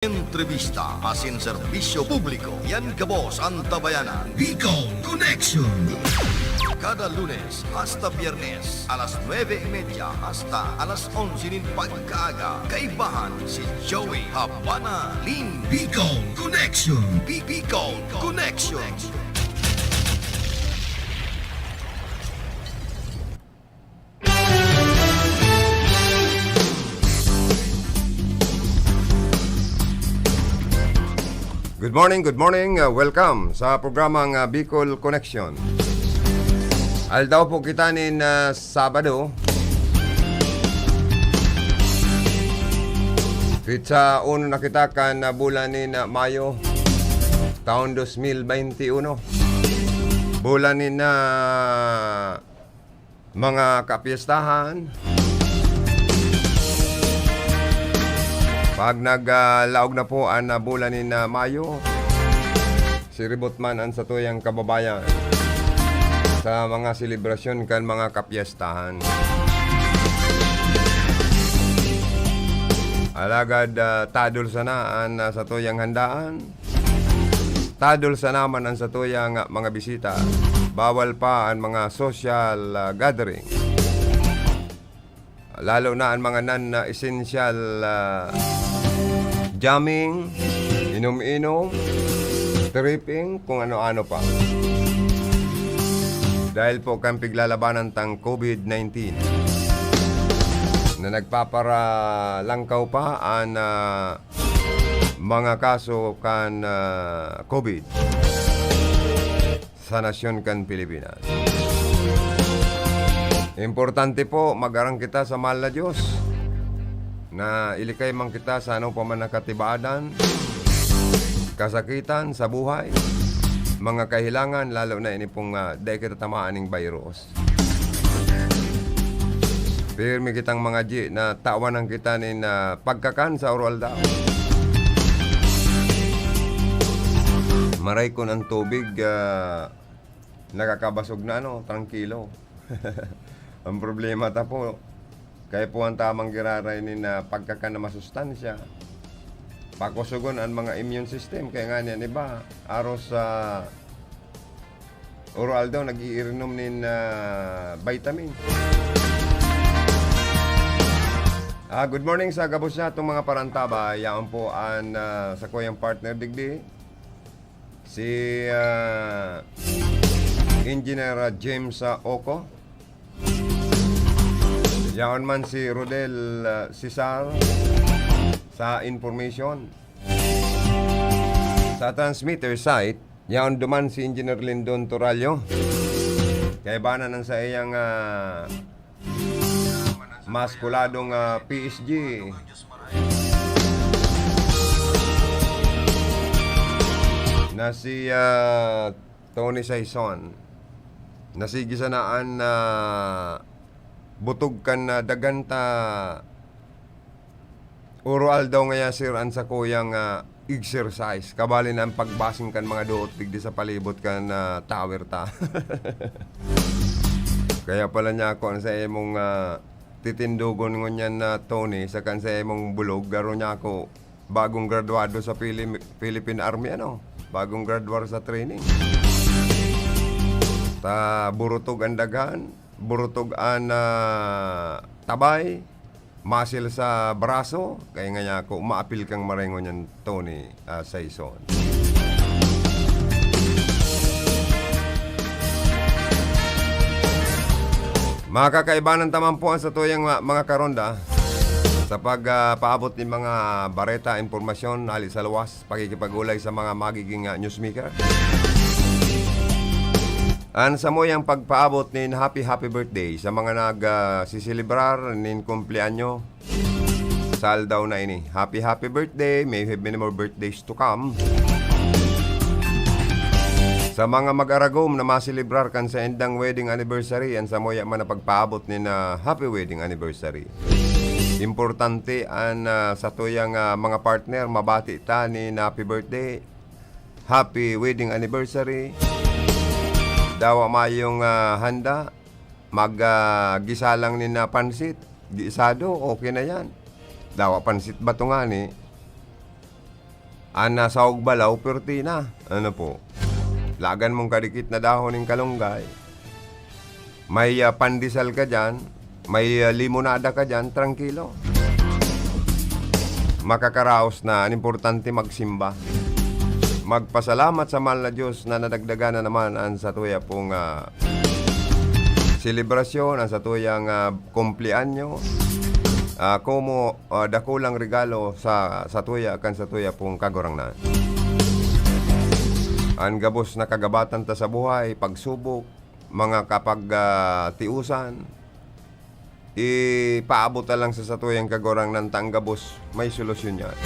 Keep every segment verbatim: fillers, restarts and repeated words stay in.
Entrevista asin serbisyo publiko. Yan gabos an Tabayanan. Bicol Connection. Kada Lunes hasta Biyernes, alas nuebe y media hasta alas onse nin pagkaaga. Kaibahan si Joey Habana Lin. Bicol Connection. Bi-, Bicol Connection. Good morning, good morning. Uh, welcome sa programang, uh, Bicol Connection. Aldaw po kita nin, uh, Sabado. Petsa uno na kita kan, uh, bulan nin, uh, Mayo, taon dos mil baynte uno. Bulan nin, uh, mga kapyestahan. Pag nag, ah, laog na po an, ah, bulan nin, ah, Mayo, siribot man an satuyang kababayan sa mga selebrasyon kan mga kapyestahan. Alagad, ah, tadol sana an, ah, satuyang handaan. Tadol sana man an satuyang mga bisita. Bawal pa an mga social, ah, gathering. Lalo na an mga non-essential, ah, jamming, inom-inom, tripping, kung ano-ano pa. Dahil po kan piglalabanan tang COVID nineteen na nagpaparalangkaw pa an, ah, mga kaso kan, ah, COVID sa nasyon kan Pilipinas. Importante po, mag-arang kita sa mahal na Diyos, na ilikay man kita sa ano pa man na katibaadan, kasakitan sa buhay, mga kahilangan, lalo na ini pong, ah, dai kita tamaan ning virus. Pirmi kitang mga G na tawanan kita nin, ah, pagkakan sa oro-aldaw. Maray kun an tubig, ah, nakakabasog na, ano, trangkilo. Ang problema ta po, kaya po ang tamang giraray nin, ah, pagkakan na masustansya. Pakusogon an mga immune system, kaya nga niyan iba, aros sa oro-aldaw, nag-iirinom nin, ah, vitamin. Ah, good morning sa gabos niya, itong mga parantabay. Yaon po an, ah, sakuyang partner digdi, si, ah, Engineer, ah, James, ah, Oco. Yaon man si Rodel, ah, Cesar sa information. Sa transmitter site, yaon duman si Engineer Lindon Torallo. Kaibanan ang sa iyang, ah, maskuladong, ah, P S G na si, ah, Tony Saison. Nasigi sana an, ah, butog kan, ah, dagan ta. Oro-aldaw ngaya, sir, an sakuyang, ah, exercise. Kabali na an pagbasing kan mga doot digdi sa palibot kan, ah, tower ta. Kaya pala niya ako an sa imong, ah, titindogon ngunyan na Tony, sa kan sa imong bulog, garo niya ako bagong graduado sa Pili-, Philippine Army, ano? Bagong graduar sa training. Ta burutog an daghan, burutog an, ah, tabay, muscle sa braso, kaya nga niya ako, maapil kang marengon yan, Tony, ah, Saison. Makakaibanan ta man po ang satuyang, ah, mga karonda sa pag, ah, paabot nin mga bareta, impormasyon, hali sa luwas, pakikipag-olay sa mga magiging, ah, newsmaker. An samuyang pagpaabot nin happy, happy birthday sa mga nag, ah, siselebrar nin kumpleanyo sa aldaw na ini. Happy, happy birthday. May you have many more birthdays to come. Sa mga mag-aragom na maselebrar kan saindang wedding anniversary, an samuya man na pagpaabot nin, ah, happy wedding anniversary. Importante an, ah, satuyang, ah, mga partner, mabati ta nin happy birthday, happy wedding anniversary. Dawa mayong, ah, handa, mag, ah, gisa lang nin, ah, pansit, gisado, okay na yan. Dawa pansit ba to ngani? An nasa hugbalaw, perti na. Ano po? Lagan mong kadikit na dahon ning kalunggay. May, ah, pandesal ka diyan, may, ah, limonada ka diyan, trangkilo. Makakaraos na, an importante magsimba. Magpasalamat sa mahal na Diyos na nadagdagan na naman an satuya pong, ah, selebrasyon, an satuyang, ah, kumpleanyo. Ah, komo, ah, dakulang regalo sa, satuya kan satuya pong Kagurangnan. An gabos na kagabatan ta sa buhay, pagsubok, mga kapag, ah, tiusan, ipaabot ta lang sa satuyang Kagurangnan ta an gabos may solusyon yan.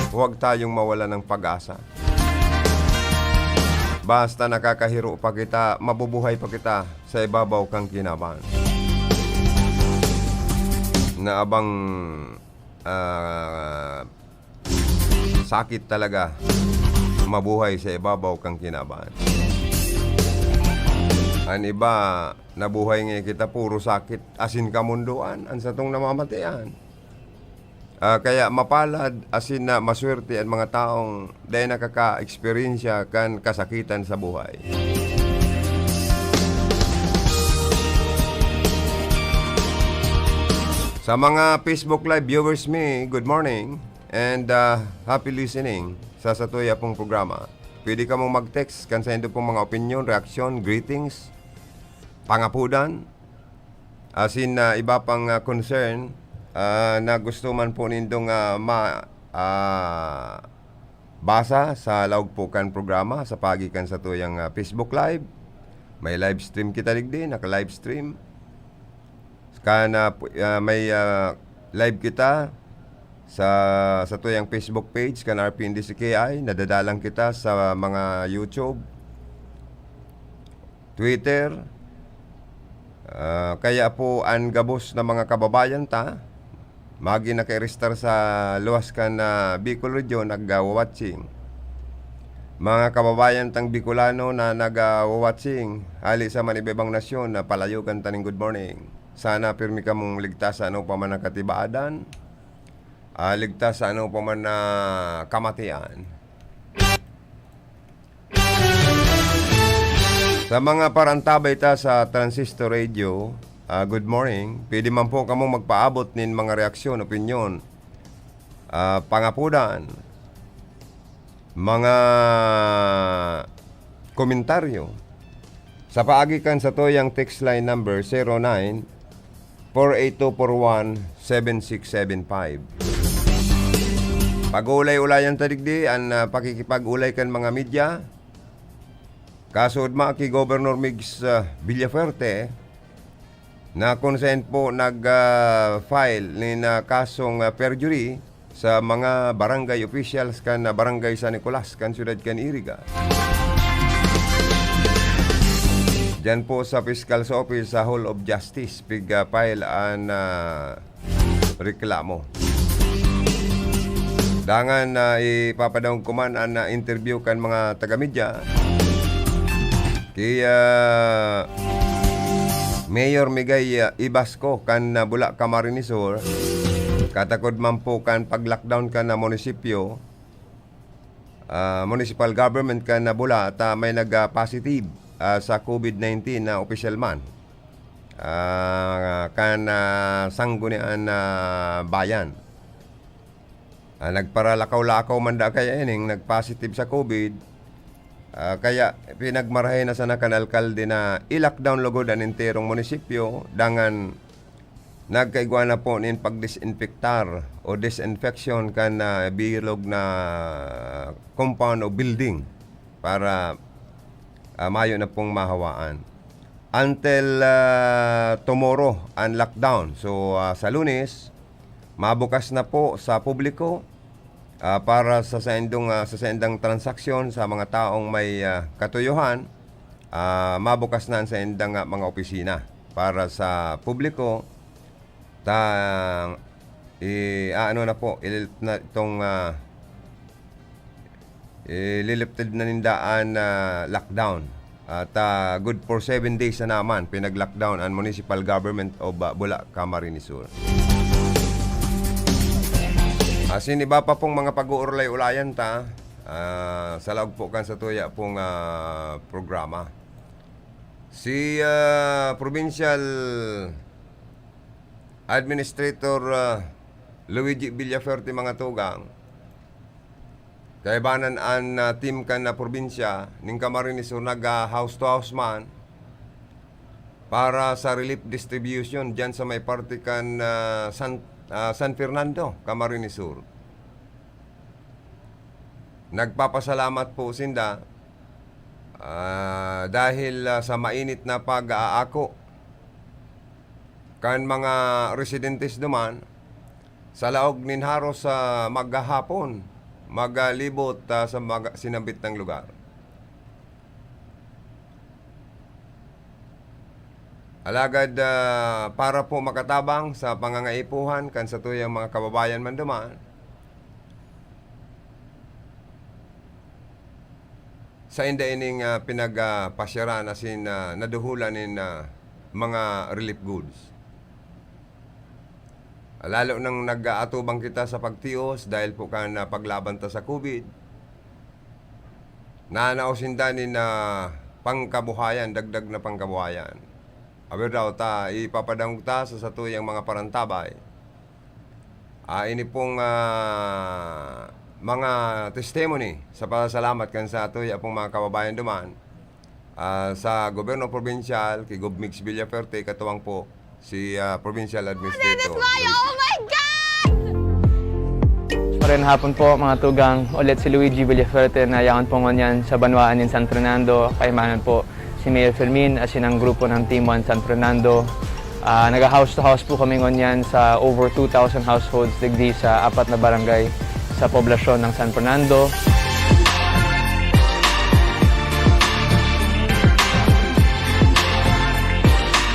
Huwag tayong mawala ng pag-asa. Basta nakakahiro pa kita, mabubuhay pa kita sa ibabaw kang kinaban. Na abang, ah, sakit talaga mabuhay sa ibabaw kang kinaban. An iba, nabuhay nga kita, puro sakit, asin kamundoan, an satong namamatian. Ah, kaya mapalad asin na maswerte an mga taong dai nakaka-eksperyensya kan kasakitan sa buhay. Sa mga Facebook Live viewers mi, good morning and, ah, happy listening sa satuya pong programa. Pwede kamong mag-text kan saindo pong mga opinyon, reaksyon, greetings, pangapodan, asin na iba pang, ah, concern, ah, na gusto man po nindong, ah, ma-, ah, basa sa laog po kan programa sa paagi kan satuyang, ah, Facebook Live. May live stream kita digdi, naka-live stream. Kan, ah, pu-, ah, may, ah, live kita sa satuyang Facebook page kan R P N D C K I. Nadadalan kita sa mga YouTube, Twitter. Ah, kaya po an gabos na mga kababayan ta, magi nakairestar sa luwas kan, ah, Bicol Region, nagwa-watching. Mga kababayan tang Bicolano na nagwa-watching, hali sa man iba-ibang nasyon, na palayogan ta ning good morning. Sana pirmi kamong ligtas sa ano pa man na katibaadan, ah, ligtas sa ano pa man na kamatian. Sa mga parantabay ta sa Transistor Radio, ah, good morning. Pwede man po kamong magpaabot nin mga reaksyon, opinyon, ah, pangapodan, mga komentaryo sa paagi kan satuyang text line number zero nine four eight two four one seven six seven five. Pag-ulay-ulayan ta digdi an, ah, pakikipag-ulay kan mga media. Kasuodma ki Governor Migs, ah, Villafuerte, na kung saen po nag, ah, file nin, ah, kasong, ah, perjury sa mga barangay officials kan, ah, Barangay San Nicolas kan siyudad kan Iriga. Diyan po sa Fiscal's Office sa Hall of Justice, pig, ah, file an, ah, reklamo. Dangan, ah, ipapadangog ko man an, ah, interview kan mga taga-media. Ki, ah, Mayor Migay, ah, Ibasco kan, ah, Bula, Camarines Sur, katakod man po kan pag-lockdown kan, ah, munisipyo, ah, municipal government kan, ah, Bula, ta may nag, ah, positive, ah, sa COVID nineteen na opisyal man, ah, kan, ah, Sangguniang, ah, Bayan. Ah, nagparalakaw-lakaw man da kaya ining nag-positive sa COVID. Ah, kaya pinagmarahay na sana kan alkalde na i-lockdown lugod an enterong munisipyo, dangan nagkaigwa na po nin pagdesinfektar o disinfection kan, ah, bilog na compound o building para, ah, mayo na pong mahawaan. Until, ah, tomorrow an lockdown. So, ah, sa Lunes, mabukas na po sa publiko, ah, para sa saindong, ah, sa saindang transaksyon sa mga taong may, ah, katuyohan, ah, mabukas na an saindang, ah, mga opisina para sa publiko. Ta, i-aano na po, ililip na itong, ah, ililifted na ninda an, ah, lockdown. At, ah, good for seven days na naman, pinag-lockdown an Municipal Government of, ah, Bula, Camarines Sur. Asin iba pa pong mga pag-uurlay-ulayan ta, ah, sa laog po kan satuya pong, ah, programa. Si, ah, Provincial Administrator, ah, Luigi Villafuerte, mga tugang, kaibanan an, ah, team kan, ah, probinsya ning Camarines Sur nag, ah, house to house man para sa relief distribution diyan sa may parte kan, ah, San, ah, San Fernando, Camarines Sur. Nagpapasalamat po sinda, ah, dahil, ah, sa mainit na pag-aako kan mga residentes duman sa laog nin haros sa maghahapon, maglibot, ah, sa mga sinambit na lugar. Alagad, ah, para po makatabang sa pangangaipuhan kan satuyang mga kababayan man duman, sainda ining, ah, pinagpasyaran asin, ah, naduhulan nin, ah, mga relief goods. Lalo nang nag-aatubang kita sa pagtios dahil po kan, ah, paglaban ta sa COVID. Nanao sinda nin, ah, pangkabuhayan, dagdag na pangkabuhayan. Awir daw ta, ipapadangog ta sa satuyang mga parantabay. Ah, ini pong, ah, mga testimony sa pasasalamat kan satuya pong mga kababayan duman, ah, sa gobyerno probinsyal, ki Gov Migs Villafuerte, katuwang po si, ah, Provincial Administrator Luis. Magandang hapon po, mga tugang. Ulit si Luigi Villafuerte na yaon po ngunyan sa banwaan nin San Fernando. Kaimanan po si Mayor Fermin asin ang grupo ng Team One San Fernando. Ah, naga-house to house po kami ngunyan sa over two thousand households digdi sa apat na barangay sa poblasyon ng San Fernando.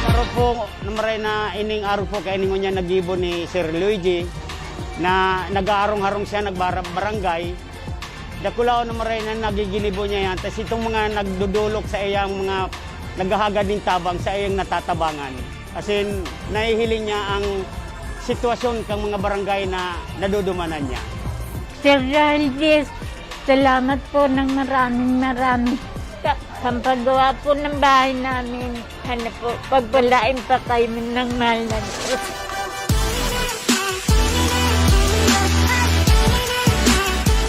Para po na maray na ining araw po kay ining ngunyan nagibo ni Sir Luigi na nag-aarong-harong siya, nagbarangay. Dakulaon na maray na nagiginibo niya yan. Tapos itong mga nagdudulok sa iyang mga naghahagad ng tabang, sa iyang natatabangan. As in, nahihiling niya ang sitwasyon kang mga barangay na nadudumanan niya. Sir Raldis, salamat po ng maraming maraming sa pampagawa po ng bahay namin. Ano po, pagpalain pa kayo ng mahal na Diyos.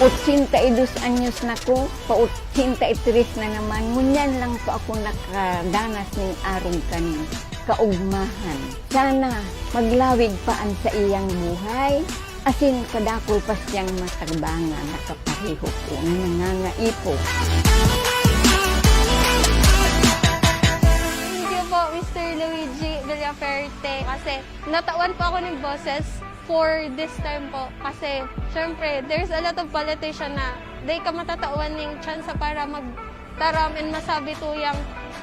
Ochenta y dos anyos na ko, pa ochenta y tres na naman, ngunyan lang po ako nakadanas ning arog kan kaugmahan. Sana maglawig pa an saiyang buhay, asin padakul pa siyang matarbangan na kapareho ko na nangangaipo. Thank you po, Mister Luigi Villafuerte, kasi natawan po ako ng boses for this time po. Kasi, syempre, there's a lot of politician na di ka matatawan ng tsansa para magtaram and masabi to yung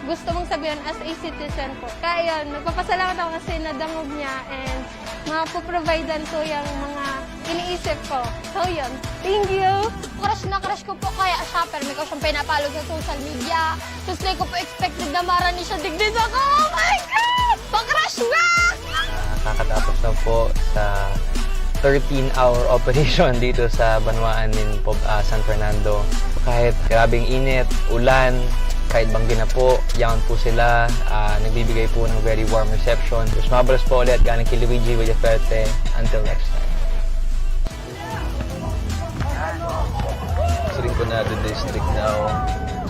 gusto mong sabihin as a citizen po. Kaya yun, nagpapasalamat ako kasi nadangog niya and mapuprovidean to yung mga iniisip ko. So yun, thank you! Crush na crush ko po kaya siya, pero may ko siyang pinapalo sa social media. Tapos di ko po expected na marani siya digdi sa ko. Oh my God! Pa-crush na! Kakatapos lang po sa thirteen-hour operation dito sa banwaan nin Pob- ah, San Fernando. Kahit grabing init, ulan, kahit banggi na po, yaon po sila, ah, nagbibigay po ng very warm reception. Tapos mabalos po ulit galing kay Luigi Villafuerte. Until next time. Sa Rinconada District now,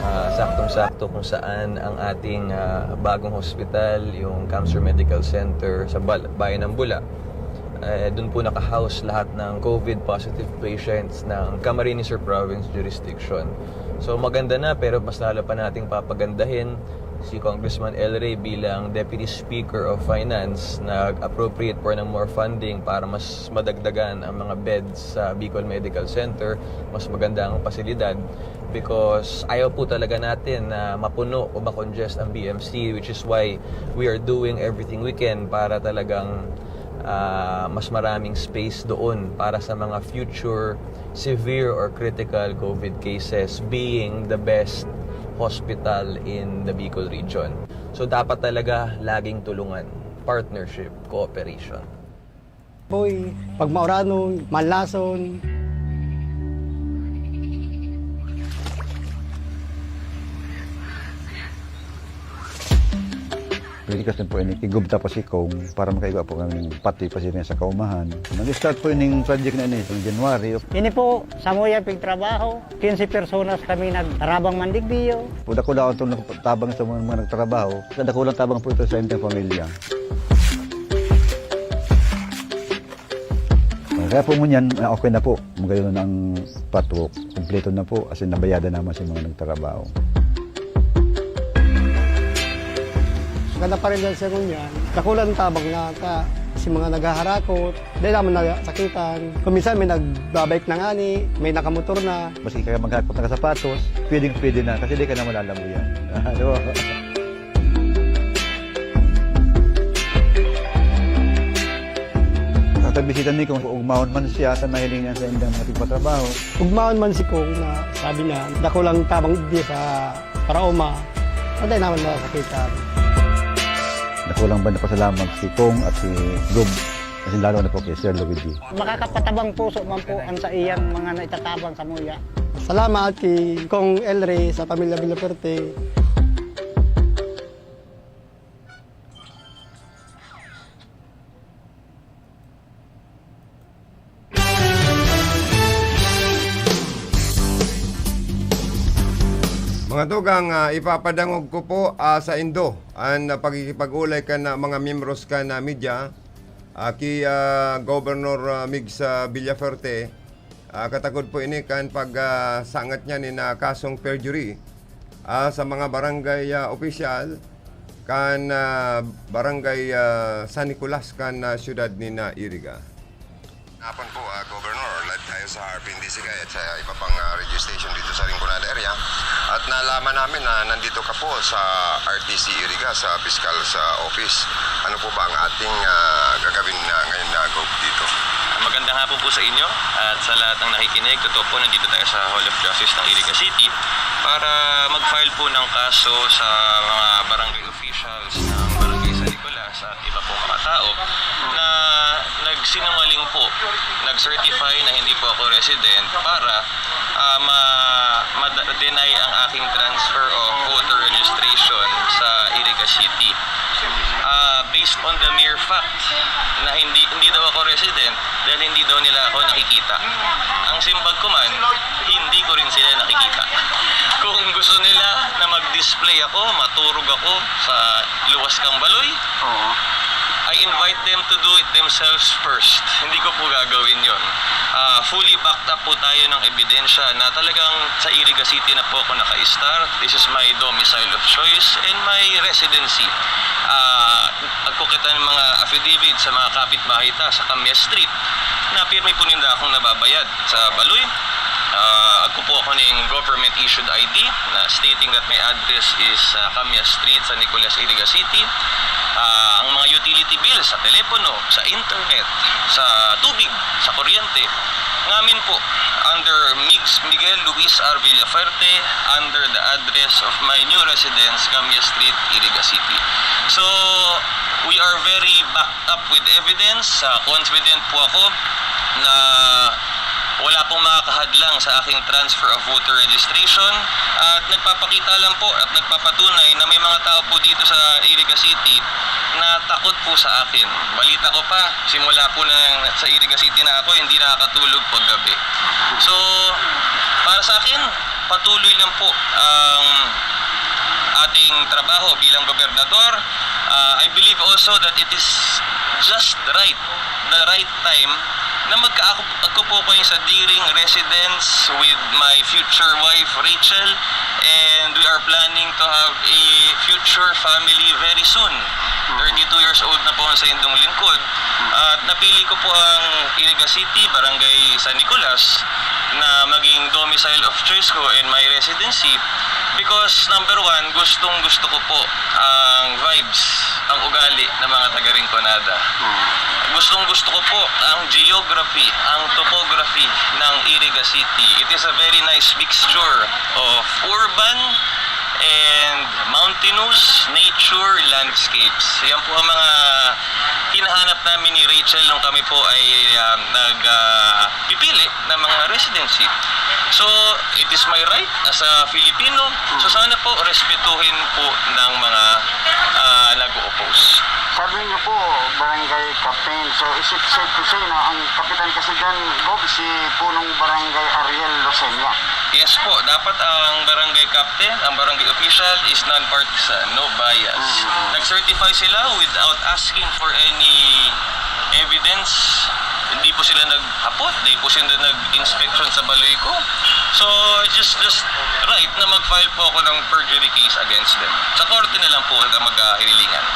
ah, saktong-sakto kung saan ang ating ah, bagong hospital, yung Cancer Medical Center sa Bal- Bayan ng Bula. Eh, doon po naka-house lahat ng COVID positive patients ng Camarines Sur Province jurisdiction. So maganda na, pero mas lalo pa nating papagandahin si Congressman El Rey bilang Deputy Speaker of Finance. Nag-appropriate po ng more funding para mas madagdagan ang mga beds sa Bicol Medical Center, mas maganda ang pasilidad, because ayaw po talaga natin na mapuno o makongest ang B M C, which is why we are doing everything we can para talagang ah, mas maraming space doon para sa mga future severe or critical COVID cases, being the best hospital in the Bicol region. So dapat talaga laging tulungan, partnership, cooperation. Boy, pag mauranon, manlason. Pinikas na po ini, igubta pa si Kong para makaigwa po kami ng pati pa siya sa kaumahan. Nag-start po ining project na ini sa January. Ini po, samuya pigtrabaho, quince personas kami nagtarabang mandigbiyo. Dakula ang tulong tabang sa mga, mga nagtrabaho. Dakulang tabang po ito sa inyong pamilya. Kaya po ngunyan, ah, okay na po. Magayon na ang patwalk. Kumpleto na po. As in, nabayadan naman sa mga nagtrabaho. Maganda pa rin dahil sa ngunyan. Dakulang tabang na ta, si mga naghaharakot, dahil naman nasakitan. Kung minsan may nagbabike na ngani, may nakamotor na. Maski ka maghakot na sapatos, pwedeng-pwede na kasi di ka na malalamuyan. Di ba? Kakabisita ni Kong, ugmaon man siya sa nahiling niya sa indang mga tigpatrabaho. Ugmaon man si Kong na sabi niya, "Dakulang tabang di sa paraoma, anday naman nasakitan." Dakulang ba napasalamat si Kong at si Gob, kasi lalo na po kay Sir Luigi. Makakapatabang puso man po ang sa iyang mga naitatabang samuya. Salamat kay Kong Elry sa pamilya Villaferte. Mga tugang, ah, ipapadangog ko po, ah, sa indo an, ah, pagkikipag-ulay kan, ah, mga miyembros kan, ah, media, ah, ki, ah, Governor, ah, Migs, ah, Villafuerte. Ah, katakod po ini kan pag, ah, sangat niya nin, ah, kasong perjury, ah, sa mga barangay, ah, opisyal kan, ah, barangay, ah, San Nicolas kan, ah, siyudad nin, ah, Iriga. Hapon po, ah, Governor. Live tayo sa R P N D C K at sa iba pang, ah, radio station dito sa Rinconada area. At nalaman namin na nandito ka po sa R T C Iriga, sa piskal sa office. Ano po ba ang ating, ah, gagawin na ngayon na, Gov, dito? Magandang hapon po sa inyo at sa lahat ng nakikinig. Totoo po, nandito tayo sa Hall of Justice ng Iriga City para mag-file po ng kaso sa mga barangay officials ng Barangay San Nicolas at iba pong mga tao na nagsinungaling po, nag-certify na hindi po ako resident para, ah, ma-, ma-deny ang aking transfer of voter registration sa Iriga City. Ah, based on the mere fact na hindi, hindi daw ako resident dahil hindi daw nila ako nakikita. Ang simbag ko man, hindi ko rin sila nakikita. Kung gusto nila na mag-display ako, maturog ako sa luwas kang baloy, Oo. I invite them to do it themselves first. Hindi ko po gagawin yon. Ah, fully backed up po tayo ng ebidensya na talagang sa Iriga City na po ako naka-start. This is my domicile of choice and my residency. Ah, agko kita ng mga affidavit sa mga kapitbahay ta sa Kamya Street na pirmi po ninda akong nababayad sa baloy. Ah, agko po ako ning government-issued I D na stating that my address is, ah, Kamya Street, San Nicolas, Iriga City. Ah, ang mga utility bills sa telepono, sa internet, sa tubig, sa kuryente, ngamin po, under Migs Miguel Luis R. Villafuerte, under the address of my new residence, Kamya Street, Iriga City. So, we are very backed up with evidence. Ah, confident po ako na wala pong makakahadlang sa aking transfer of voter registration. At nagpapakita lang po at nagpapatunay na may mga tao po dito sa Iriga City na takot po sa akin. Balita ko pa, simula po na sa Iriga City na ako, hindi nakakatulog paggabi. So, para sa akin, patuloy lang po ang ating trabaho bilang gobernador. Ah, I believe also that it is just right, the right time na magka-, ako, ako po kayo sa Diring residence with my future wife, Rachel, and we are planning to have a future family very soon. Thirty-two years old na po ako sa indong lingkod. At napili ko po ang Iriga City, Barangay San Nicolas, na maging domicile of choice ko and my residency because, number one, gustong-gusto ko po ang vibes, ang ugali ng mga taga Rinconada. Gustong-gusto ko po ang geography, ang topography ng Iriga City. It is a very nice mixture of urban and mountainous nature landscapes. Yan po ang mga hinahanap namin ni Rachel nung kami po ay, ah, nag, ah, pipili ng mga residency. So, it is my right as a Filipino. So, sana po respetuhin po ng mga, ah, nag-o-oppose. Sabi niyo po, barangay captain. So, is it safe to say na ang kapitan kasi dyan, Gob, si punong barangay Ariel Lucena? Yes po, dapat ang barangay captain, ang barangay official is non-partisan, no bias. Mm. Nag-certify sila without asking for any evidence. Hindi po sila naghapot, hindi po sila nag-inspection sa baloy ko. So, just just right na mag-file po ako ng perjury case against them. Sa korte na lang po na maghahililingan.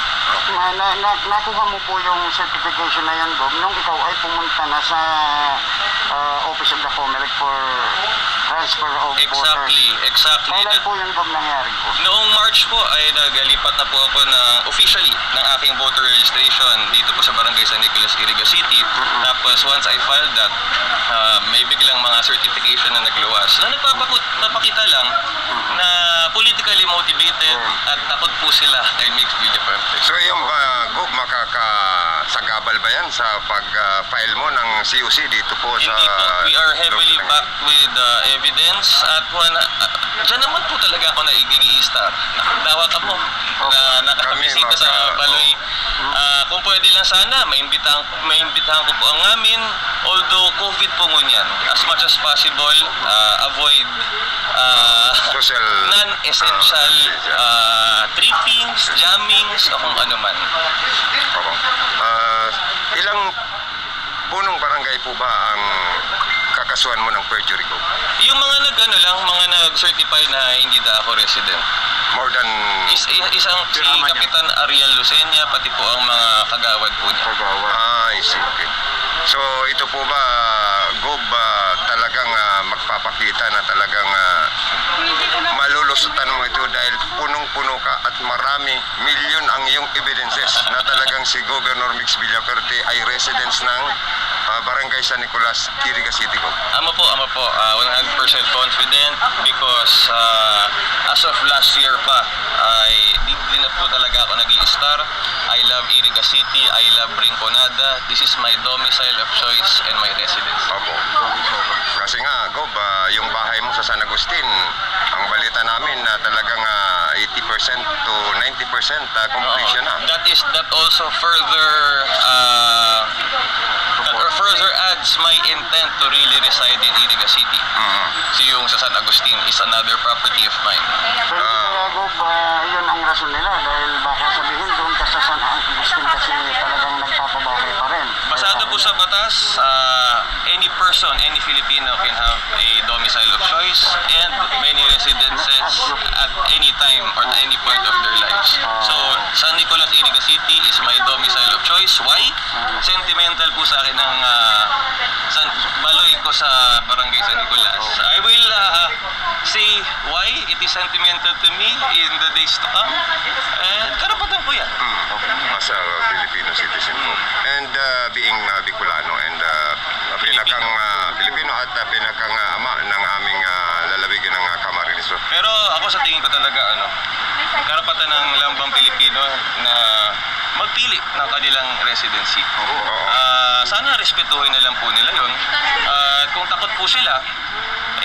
Na, na, na, nakuha mo po yung certification na yun, Gob, nung ikaw ay pumunta na sa ah, Office of the Comelec for transfer of voters. Exactly, exactly. Kailan po yung, Gob, nangyari po? Noong March po ay naglipat na po ako ng officially ng aking voter registration dito po sa Barangay San Nicolas, Iriga City. Tapos once I filed that, ah, may biglang mga certification na nagluwas na nagpapakut- papakita lang na politically motivated at takot po sila kay Migs Villafuerte. So yung ba, Gob, makakasagabal ba yan sa pag-file mo ng C O C dito po sa... Hindi po. We are heavily backed with uh, evidence at one, uh, dyan naman po talaga ako naiiista. Dawa ka po na nakakabisita sa Baloy. Ah, kung pwede lang sana, maimbitahan, maimbitahan ko po ang ngamin. Although COVID po ngunyan, as much as possible, ah, avoid ah, Social non-essential ah, trippings, jammings, o kung ano man. Oo. Ah, ilang punong barangay po ba ang kakasuhan mo ng perjury, Gob? Yung mga nag-ano lang, mga nag-certify na hindi na ako resident. More than... Is, is- isang si Kapitan Ariel Lucena, pati po ang mga kagawad po niya. Kagawad. Ah, I see. Okay. So ito po ba, Gob, ah, talagang ah, magpapakita na talagang ah, malulusutan mo ito dahil punong-puno ka at marami, milyon ang iyong evidences na talagang si Governor Migs Villafuerte ay residents ng ah, Barangay San Nicolas, Iriga City, Gob? Amo po, amo po. Ah, one hundred percent confident because ah, as of last year pa, ay di, di na po talaga ako nag-i-star. I love Iriga City, I love Rinconada. This is my domicile of choice and my residence. Opo. Kasi nga, Gob, ah, yung bahay mo sa San Agustin, ang balita namin na talagang ah, eighty percent to ninety percent ah, completion na. That is, that also further uh, that further adds my intent to really reside in Iriga City. Mm. So yung sa San Agustin is another property of mine. Pero kaya, Gob, ah, yun ang rason nila dahil baka sabihin doon ka sa San Agustin kasi talagang nagpapabahay pa rin. Basado po sa batas, ah, any person, any Filipino can have a domicile of choice and many residences at any time or at any point of their lives. So, San Nicolas, Iriga City is my domicile of choice. Why? Sentimental po sa akin ang ah, San, baloy ko sa Barangay San Nicolas. I will ah, say why it is sentimental to me in the days to come. And karapatan ko yan. Mm. As a Filipino citizen po. And uh, being uh, Bicolano and uh, pinakang uh, Filipino at uh, pinakang uh, ama ng aming uh, lalawigan ng uh, Camarines Sur. Pero ako sa tingin ko talaga, ano, karapatan ng lambang Pilipino na magpili ng kanilang residency. Oo. Ah, sana respetuhin na lang po nila yon. At kung takot po sila,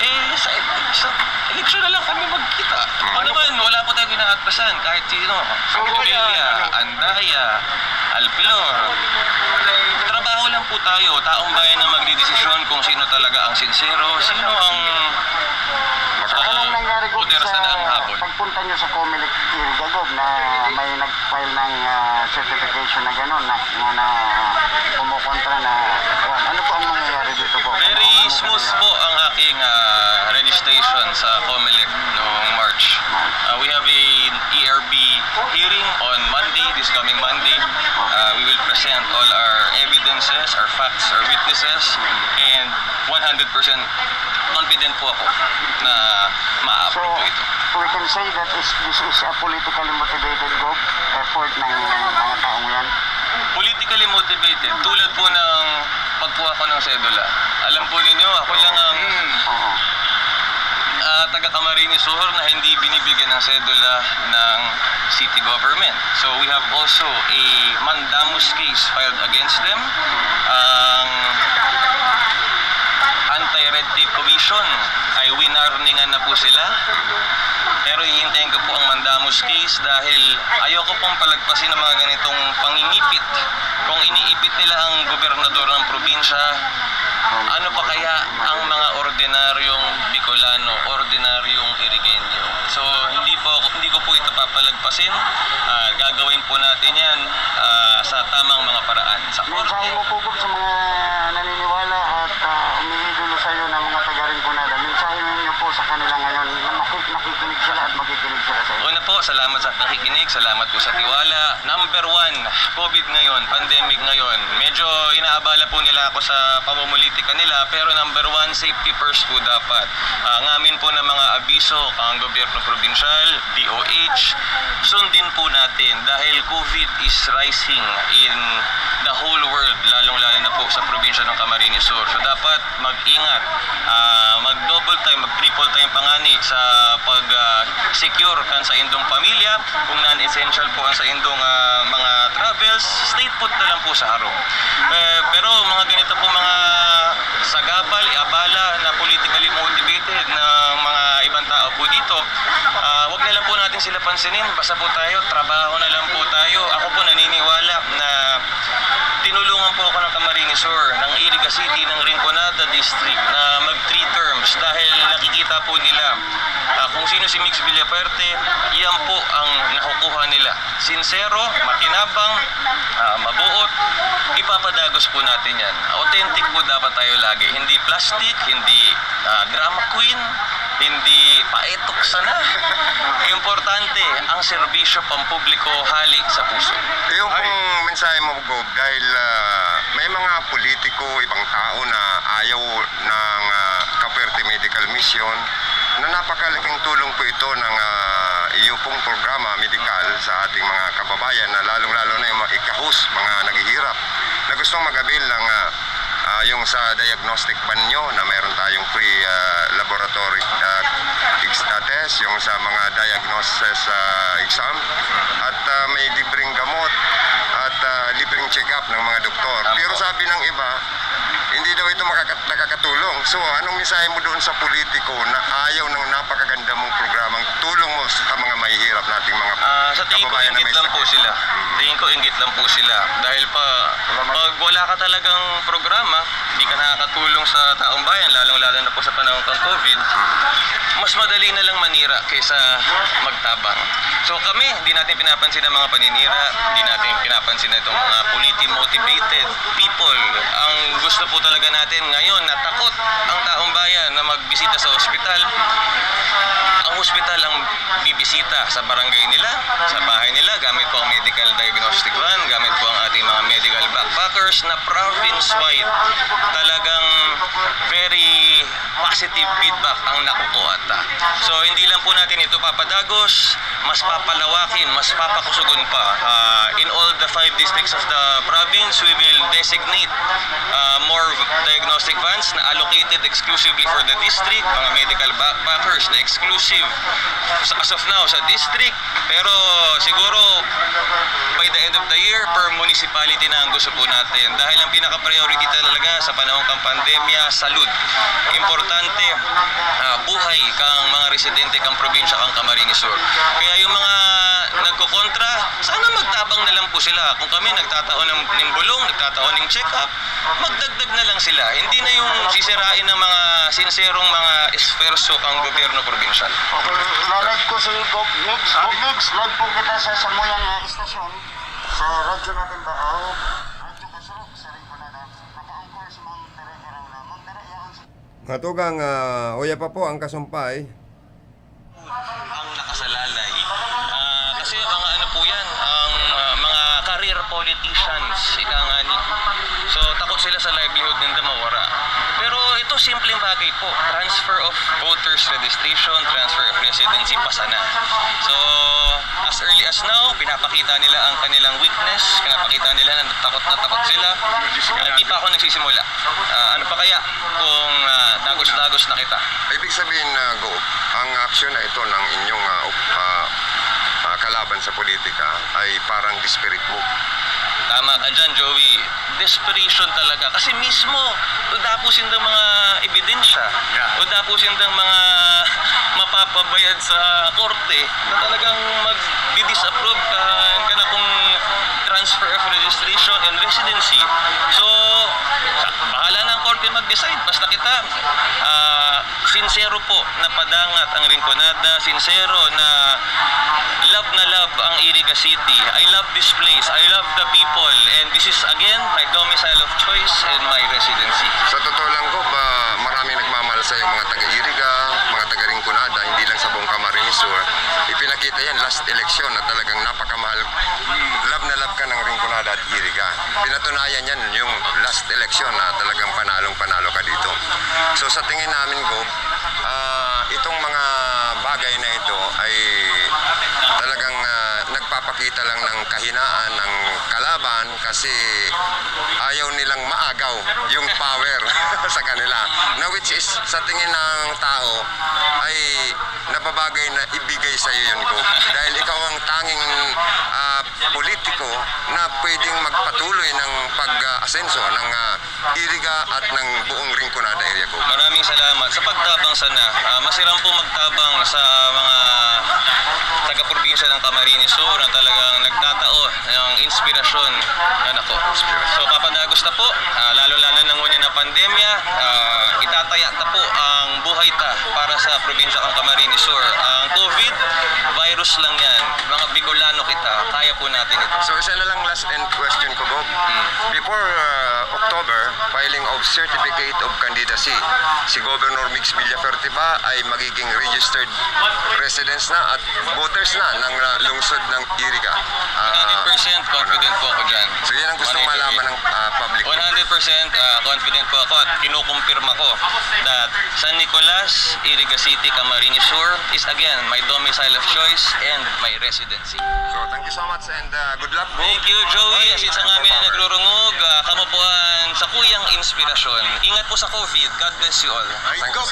eh, sa, sa eleksyon na lang kami magkita. Ano naman, wala po tayong inaatpasan kahit sino. Revilla, Andaya, Alpilor. Trabaho lang po tayo, taong bayan na magdidesisyon kung sino talaga ang sinsero, sino ang Anong nangyari, Gob, pudersa na ang sa habol. Pagpunta nyo sa Comelec Iriga, Gob, na may nag-file ng ah, certification na gano'n na, na, na kumukontra na kuwan? Ano po ang nangyayari dito, Gob? Very smooth po ang aking ah, registration sa Comelec noong March. Uh, we have a E R B hearing on Monday, this coming Monday. Uh, we will present all our evidences, our facts, our witnesses, and one hundred percent confident po ako na So, ma-approve po ito. We can say that is, this is a politically motivated, Gob, effort ng mga taong yan. Politically motivated, tulad po ng pagkuha ko ng sedula. Alam po ninyo, ako lang ang Oo. ah, Taga Camarines Sur na hindi binibigyan ng sedula ng city government. So we have also a mandamus case filed against them. Ang Anti-Red Tape Commission ay winarningan na po sila. Pero hihintayin ko po ang mandamus case dahil ayoko pong palagpasin ang mga ganitong pangingipit. Kung iniipit nila ang gobernador ng probinsya, ano pa kaya ang mga ordinaryong Bicolano, ordinaryong Irigenyo? So, hindi po ako, hindi ko po ito papalagpasin. Ah, gagawin po natin yan, ah, sa tamang mga paraan. Sa korte. Mensahe mo po, Gob, sa mga naniniwala at, ah, umiidolo sa iyo na mga taga-Rinconada. Mensahe ninyo po sa kanila ngayon na makik-, nakikinig sila at makikinig sila sa iyo. Una po, salamat sa pakikinig, salamat po sa tiwala. Number one, COVID ngayon, pandemic ngayon. Medyo inaabala po nila ako sa pamumulitika nila, pero number one, safety first po dapat. Ah, ngamin po ng mga abiso ang gobyerno probinsyal, D O H, sundin po natin dahil COVID is rising in the whole world, lalong-lalo na po sa probinsya ng Camarines Sur. So dapat mag-ingat, ah, mag-double time, mag-triple time pa ngani sa pag, ah, secure kan sa indong pamilya, kung non-essential po ang sa indong, ah, mga travels, stay put na lang po sa harong. Eh, pero mga ganito po, mga sagabal, abala na politically motivated na mga ibang tao po dito, ah, wag na lang po natin sila pansinin. Basta po tayo, trabaho na lang po tayo. Ako po naniniwala na tinulungan po ako ng Camarines Sur, ng Iriga City, ng Rinconada District na mag three terms dahil nakikita po nila, ah, kung sino si Migs Villafuerte, yan po ang nakukuha nila. Sinsero, makinabang, ah, mabuot, ipapadagos po natin yan. Authentic po dapat tayo lagi. Hindi plastic, hindi, ah, drama queen, hindi paetok sana. Importante, ang serbisyo pampubliko hali sa puso. Yung pong mensahe mo, Gob, dahil, ah, may mga politiko, ibang tao na ayaw ng, ah, Capuerte Medical Mission, na napakalaking tulong po ito ng, ah, iyo pong programa medikal sa ating mga kababayan, na lalong-lalo na yung mga ikahus, mga naghihirap, na gustong mag-avail ng, ah, ah, yung sa diagnostic van nyo, na mayroon tayong free, ah, laboratory, ah, ex-, ah, test, yung sa mga diagnosis, ah, exam, at, ah, may libreng gamot, at, ah, libreng check-up ng mga doktor. Pero sabi ng iba, hindi daw ito makaka-, nakakatulong. So, anong mensahe mo doon sa politiko na ayaw ng napakaganda mong programang tulong mo sa mga mahihirap nating mga Ah, sa tingin ko, kababayan na inggit may lang sakit? Po sila. Tingin ko, inggit lang po sila. Dahil pa, pag wala ka talagang programa, hindi ka nakakatulong sa taong bayan, lalong-lalo na po sa panahon ng COVID, mas madali na lang manira kaysa magtabang. So kami, hindi natin pinapansin ang mga paninira, hindi natin pinapansin itong mga politically motivated people. Ang gusto po talaga natin ngayon, na takot ang taong bayan na magbisita sa ospital. Ang ospital ang bibisita sa barangay nila, sa bahay nila, gamit po ang medical diagnostic van, gamit po ang ating mga medical backpackers na province-wide. Talagang very positive feedback ang nakukuha ta. So, hindi lang po natin ito papadagos, mas papalawakin, mas papakusugon pa. Ah, in all the five districts of the province, we will designate, ah, more diagnostic vans na allocated exclusively for the district, mga medical backpackers na exclusive as of now sa district. Pero siguro, by the end of the year, per municipality na ang gusto po natin. Dahil ang pinaka-priority talaga sa panahon kang pandemya, salud. Importante, ah, buhay kang mga residente kang probinsya kang Camarines Sur. Kaya yung mga nagkokontra, sana magtabang na lang po sila. Kung kami nagtatao ng, ng bulong, nagtatao ng check-up, magdagdag na lang sila. Hindi na yung sisirain ng mga sinserong mga esfuerso kang gobyerno probinsyal. Okay, live ko si Gob Migs. Gob Migs, live po kita sa samuyang, ah, istasyon. Sa radyo natin ba? Oh, Radyo Kasrok, sa Rinconada. Naka-anchor si Ma'am Tere Herrera. Ma'am Tere, yaon sa Mga tugang, ah, uya pa po ang kasumpay. Ang nakasalalay. Ah, kasi mga ano po yan, ang, ah, mga career politicians, ika nga ni-, so, takot sila sa livelihood nila mawara. Pero ito, simpleng bagay po. Transfer of voters registration, transfer of residency, pasa na. So, as early as now, pinapakita nila ang kanilang weakness, pinapakita nila na takot na takot sila. Ah, hindi pa ako nagsisimula. Ah, ano pa kaya kung, ah, dagos-dagos na kita? Ibig sabihin na, Gob, Ang aksyon na ito ng inyong, ah, op- ah, ah, kalaban sa politika ay parang desperate move. Tama ka dyan, Joey. Desperation talaga. Kasi mismo, wala po sindang mga ebidensya. Yeah. Wala po sindang mga mapapabayad sa korte na talagang mag-disapprove ka, ka na kung transfer of registration and residency. So, sa- bahala na ang korte mag-decide. Basta kita, ah, sincero po na padangat ang Rinconada, sincero na love na love ang Iriga City. I love this place. I love the people. And this is again my domicile of choice and my residency. Sa totoo lang, Gob, ah, maraming nagmamahal sa yung mga taga-Iriga, mga taga-Rinconada, hindi lang sa buong Camarines Sur. Ipinakita yan last election na talagang napakamahal. Love na love ka ng Rinconada at Iriga. Pinatunayan yan yung last election na talagang panalong-panalo ka dito. So sa tingin namin, Gob, ah, itong mga bagay na ito ay talagang ah, nagpapakita lang ng kahinaan ng kalaban kasi ayaw nilang maagaw yung power sa kanila. Na which is, sa tingin ng tao, ay nababagay na ibigay sa iyo yun, Gob. Dahil ikaw ang tanging ah, politiko na pwedeng magpatuloy ng pag-asenso ng ah, Iriga at ng buong Rinconada area, Gob. Maraming salamat sa pagtabang sana. Ah, masiram po magtabang sa mga taga-probinsya ng Camarines Sur na talagang nagtatao ng inspirasyon na nako. So, papadagos na po, ah, lalo-lalo na ngunyan na pandemya, ah, itataya ta po ang buhay ta para sa probinsya ng Camarines Sur. Ang COVID, virus lang yan. Mga Bicolano kita, kaya po natin ito. So isa na lang last end question ko, Gob. Before uh, October, filing of certificate of candidacy, si Governor Migs Villafuerte ba ay magiging registered residents na at voters na ng uh, lungsod ng Iriga? Ah, one hundred percent confident po ako dyan. So yan ang gustong malaman ng uh, public. One hundred percent uh, confident po ako at kinukumpirma ko that San Nicolas, Iriga City, Camarines Sur is again my domicile of choice and my residency. So thank you so much and uh, good luck, Gob. Thank you, Joey. Asin sa ngamin na nagrurungog, ah, kamo po ang sakuyang inspirasyon. Ingat po sa COVID. God bless you all. Ay, Gob,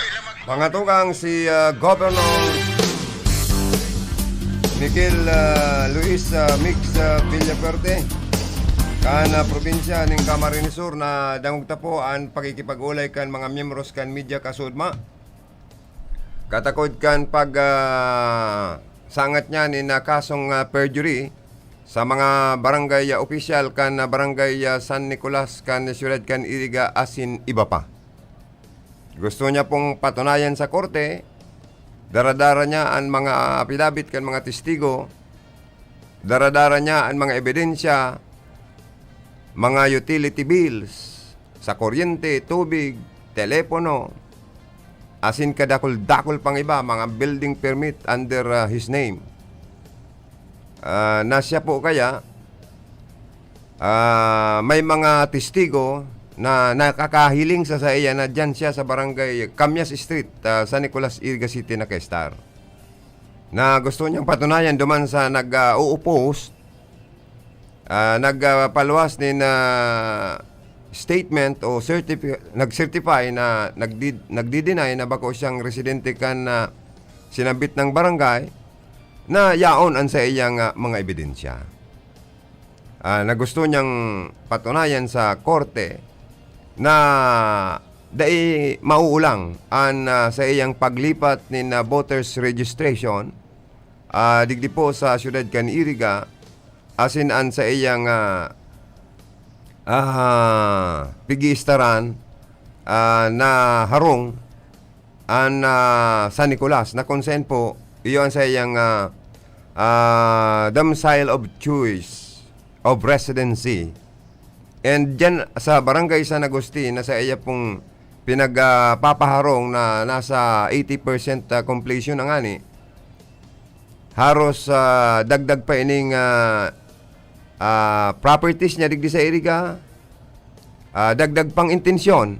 Mga tugang, si ah, Governor Miguel ah, Luis ah, Migs ah, Villafuerte kan ah, probinsya ning Camarines Sur na dangog ta po an pakikipag-ulay kan mga miyembros kan media kasuodma. Katakod kan pag ah, sangat niya nin ah, kasong ah, perjury sa mga barangay ah, opisyal kan ah, barangay ah, San Nicolas kan siyudad kan Iriga asin iba pa. Gusto niya pong patunayan sa korte, daradara niya an mga apidabit kan mga testigo, daradara niya an mga ebidensya, mga utility bills sa kuryente, tubig, telepono, asin kadakul-dakul pang iba, mga building permit under ah, his name. Ah, na siya po kaya, ah, may mga testigo na nakakahiling sa saiya na diyan siya sa barangay Camyas Street, ah, San Nicolas, Iriga City naka-estar. Na gusto niyang patunayan duman sa nag-oppose, ah, nagpaluwas nin ah, statement o certifi- nag-certify na nagdi- nagdi-deny na bako siyang residente kan ah, sinambit nang barangay na yaon an saiyang ah, mga ebidensya. Ah, na gusto niyang patunayan sa korte na dai mauulang an ah, saiyang paglipat nin ah, voters registration ah, digdi po sa siyudad kan Iriga asin an saiyang ah, ah, pigiistaran ah, na harong an ah, San Nicolas na kung saan po iyo an saiyang ah, ah, domicile of choice of residency. And dyan sa Barangay San Agustin na sa iya pong pinagpapaharong na nasa eighty percent ah, completion na ngani, haros ah, dagdag pa ining ah, ah, properties niya digdi sa Iriga, ah, dagdag pang intensyon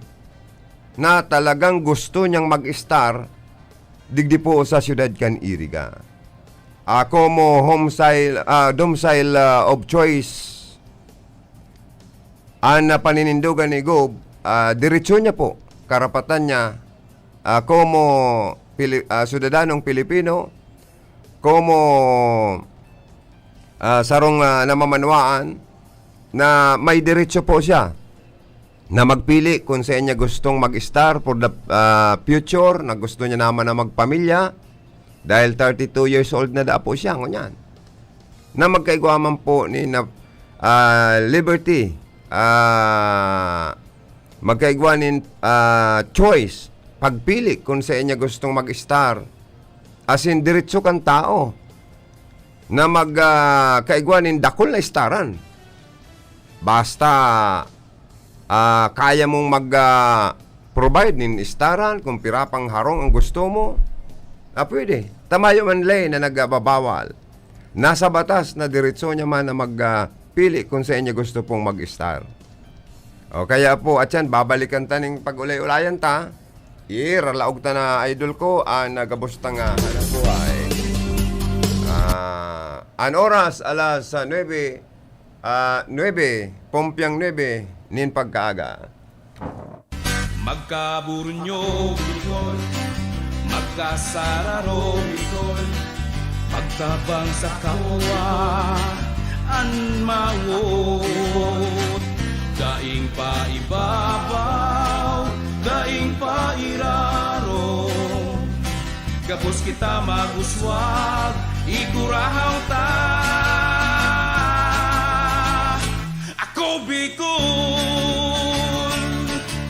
na talagang gusto niyang mag-estar digdi po sa siyudad kan Iriga. Ah, como homicide, ah, domicile ah, of choice, an ah, paninindogan ni Gob, ah, diretso niya po, karapatan niya, ah, como Pili-, ah, syudadanong Pilipino, komo, ah, sarong, ah, namamanwaan na may diretso po siya na magpili kung saan niya gustong mag-estar for the, ah, future, na gusto niya naman na magpamilya, dahil thirty-two years old na daa po siya, ngunyan. Na magkaigwa man po ni na, ah, liberty, ah, magkaigwa nin, ah, choice, pagpili kung saan niya gustong mag-estar. As in, diretso kan tao na mag, ah, kaigwa nin dakul na estaran. Basta, ah, kaya mong mag, ah, provide nin estaran kung pira pang harong ang gusto mo, ah, pwede. Ta mayo man ley na nagbabawal. Nasa batas na diretso niya man na mag, ah, pili kung saan niya gusto pong mag-estar. O kaya po, atyan, babalikan ta ning pag-ulay-ulayan ta. Iralaog ta na, idol ko, an gabos ta nga hanapbuhay. Ah, an oras, alas, ah, nuebe, ah, nuebe, pumpyang nuebe nin pagkaaga. Magkaburunyo, Bicol. Magkasararo, Bicol. Magtabang sa kapwa, an mawot. Daing paibabaw, daing pairarom. Gabos kita mag-uswag, igurahaw ta. Ako Bicol!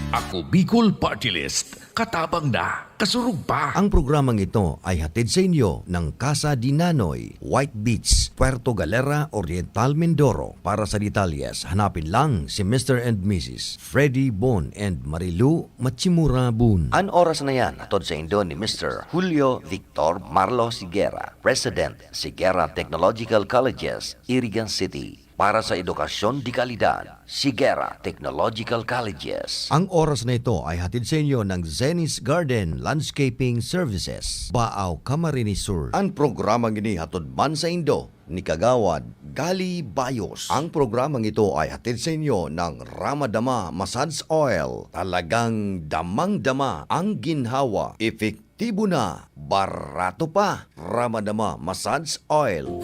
Ako Bicol Party List. Katabang na, kasurog pa. Ang programang ito ay hatid sa inyo ng Casa de Nanoy, White Beach, Puerto Galera, Oriental Mindoro. Para sa detalyes, hanapin lang si Mister and Missus Freddy Bon and Marilu Machimura Bon. An oras na yan, hatod sa indo ni Mister Julio Victor Marlo Sigera, President, Sigera Technological Colleges, Irigan City. Para sa edukasyon de kalidad, Sigera Technological Colleges. Ang oras na ito ay hatid sa inyo ng Zenith Garden Landscaping Services, Baao, Camarines Sur. An programang ini hatod man sa indo ni Kagawad Gali Bayos. Ang programang ito ay hatid sa inyo ng Ramadama Massage Oil. Talagang damang-dama ang ginhawa, epektibo na, barato pa. Ramadama Massage Oil.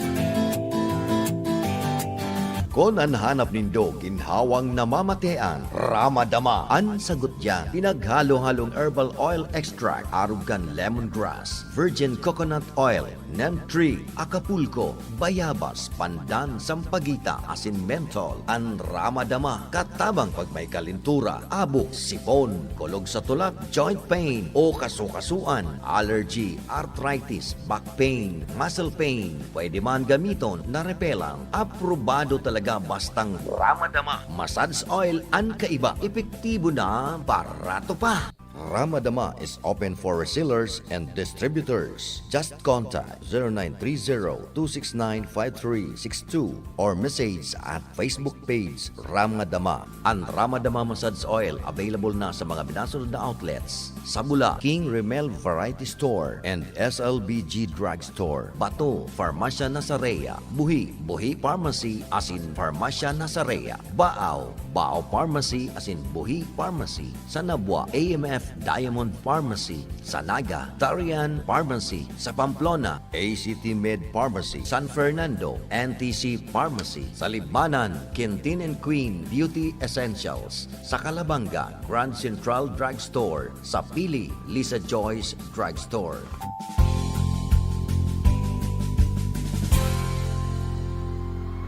Kun an hanap nindo ginhawang namamatean, Ramadama an sagot diyan. Pinaghalo-halong herbal oil extract, arog kan lemongrass, virgin coconut oil, neem tree, Acapulco, bayabas, pandan, sampaguita, asin menthol. An Ramadama, katabang pag may kalentura, abo, sipon, kulog sa tulak, joint pain, o kasukasuan, allergy, arthritis, back pain, muscle pain. Pwede man gamiton na repellent. Aprobado talaga bastang Ramadama. Massage oil an kaiba. Epektibo na, barato pa. Ramadama is open for resellers and distributors. Just contact zero nine three zero two six nine five three six two or message at Facebook page Ramadama. An Ramadama Massage Oil available na sa mga minasunod na outlets: Sabula, King Remel Variety Store and S L B G Drug Store; Bato, Farmasya Nasarea; Buhi, Buhi Pharmacy asin Farmasya Nasarea; Baao, Baao Pharmacy asin Buhi Pharmacy; sa Nabua, A M F Diamond Pharmacy; sa Naga, Tarian Pharmacy; sa Pamplona, A C T Med Pharmacy; San Fernando, N T C Pharmacy; sa Libmanan, Quintin and Queen Beauty Essentials; sa Calabanga, Grand Central Drug Store; sa Pili, Lisa Joyce Drug Store.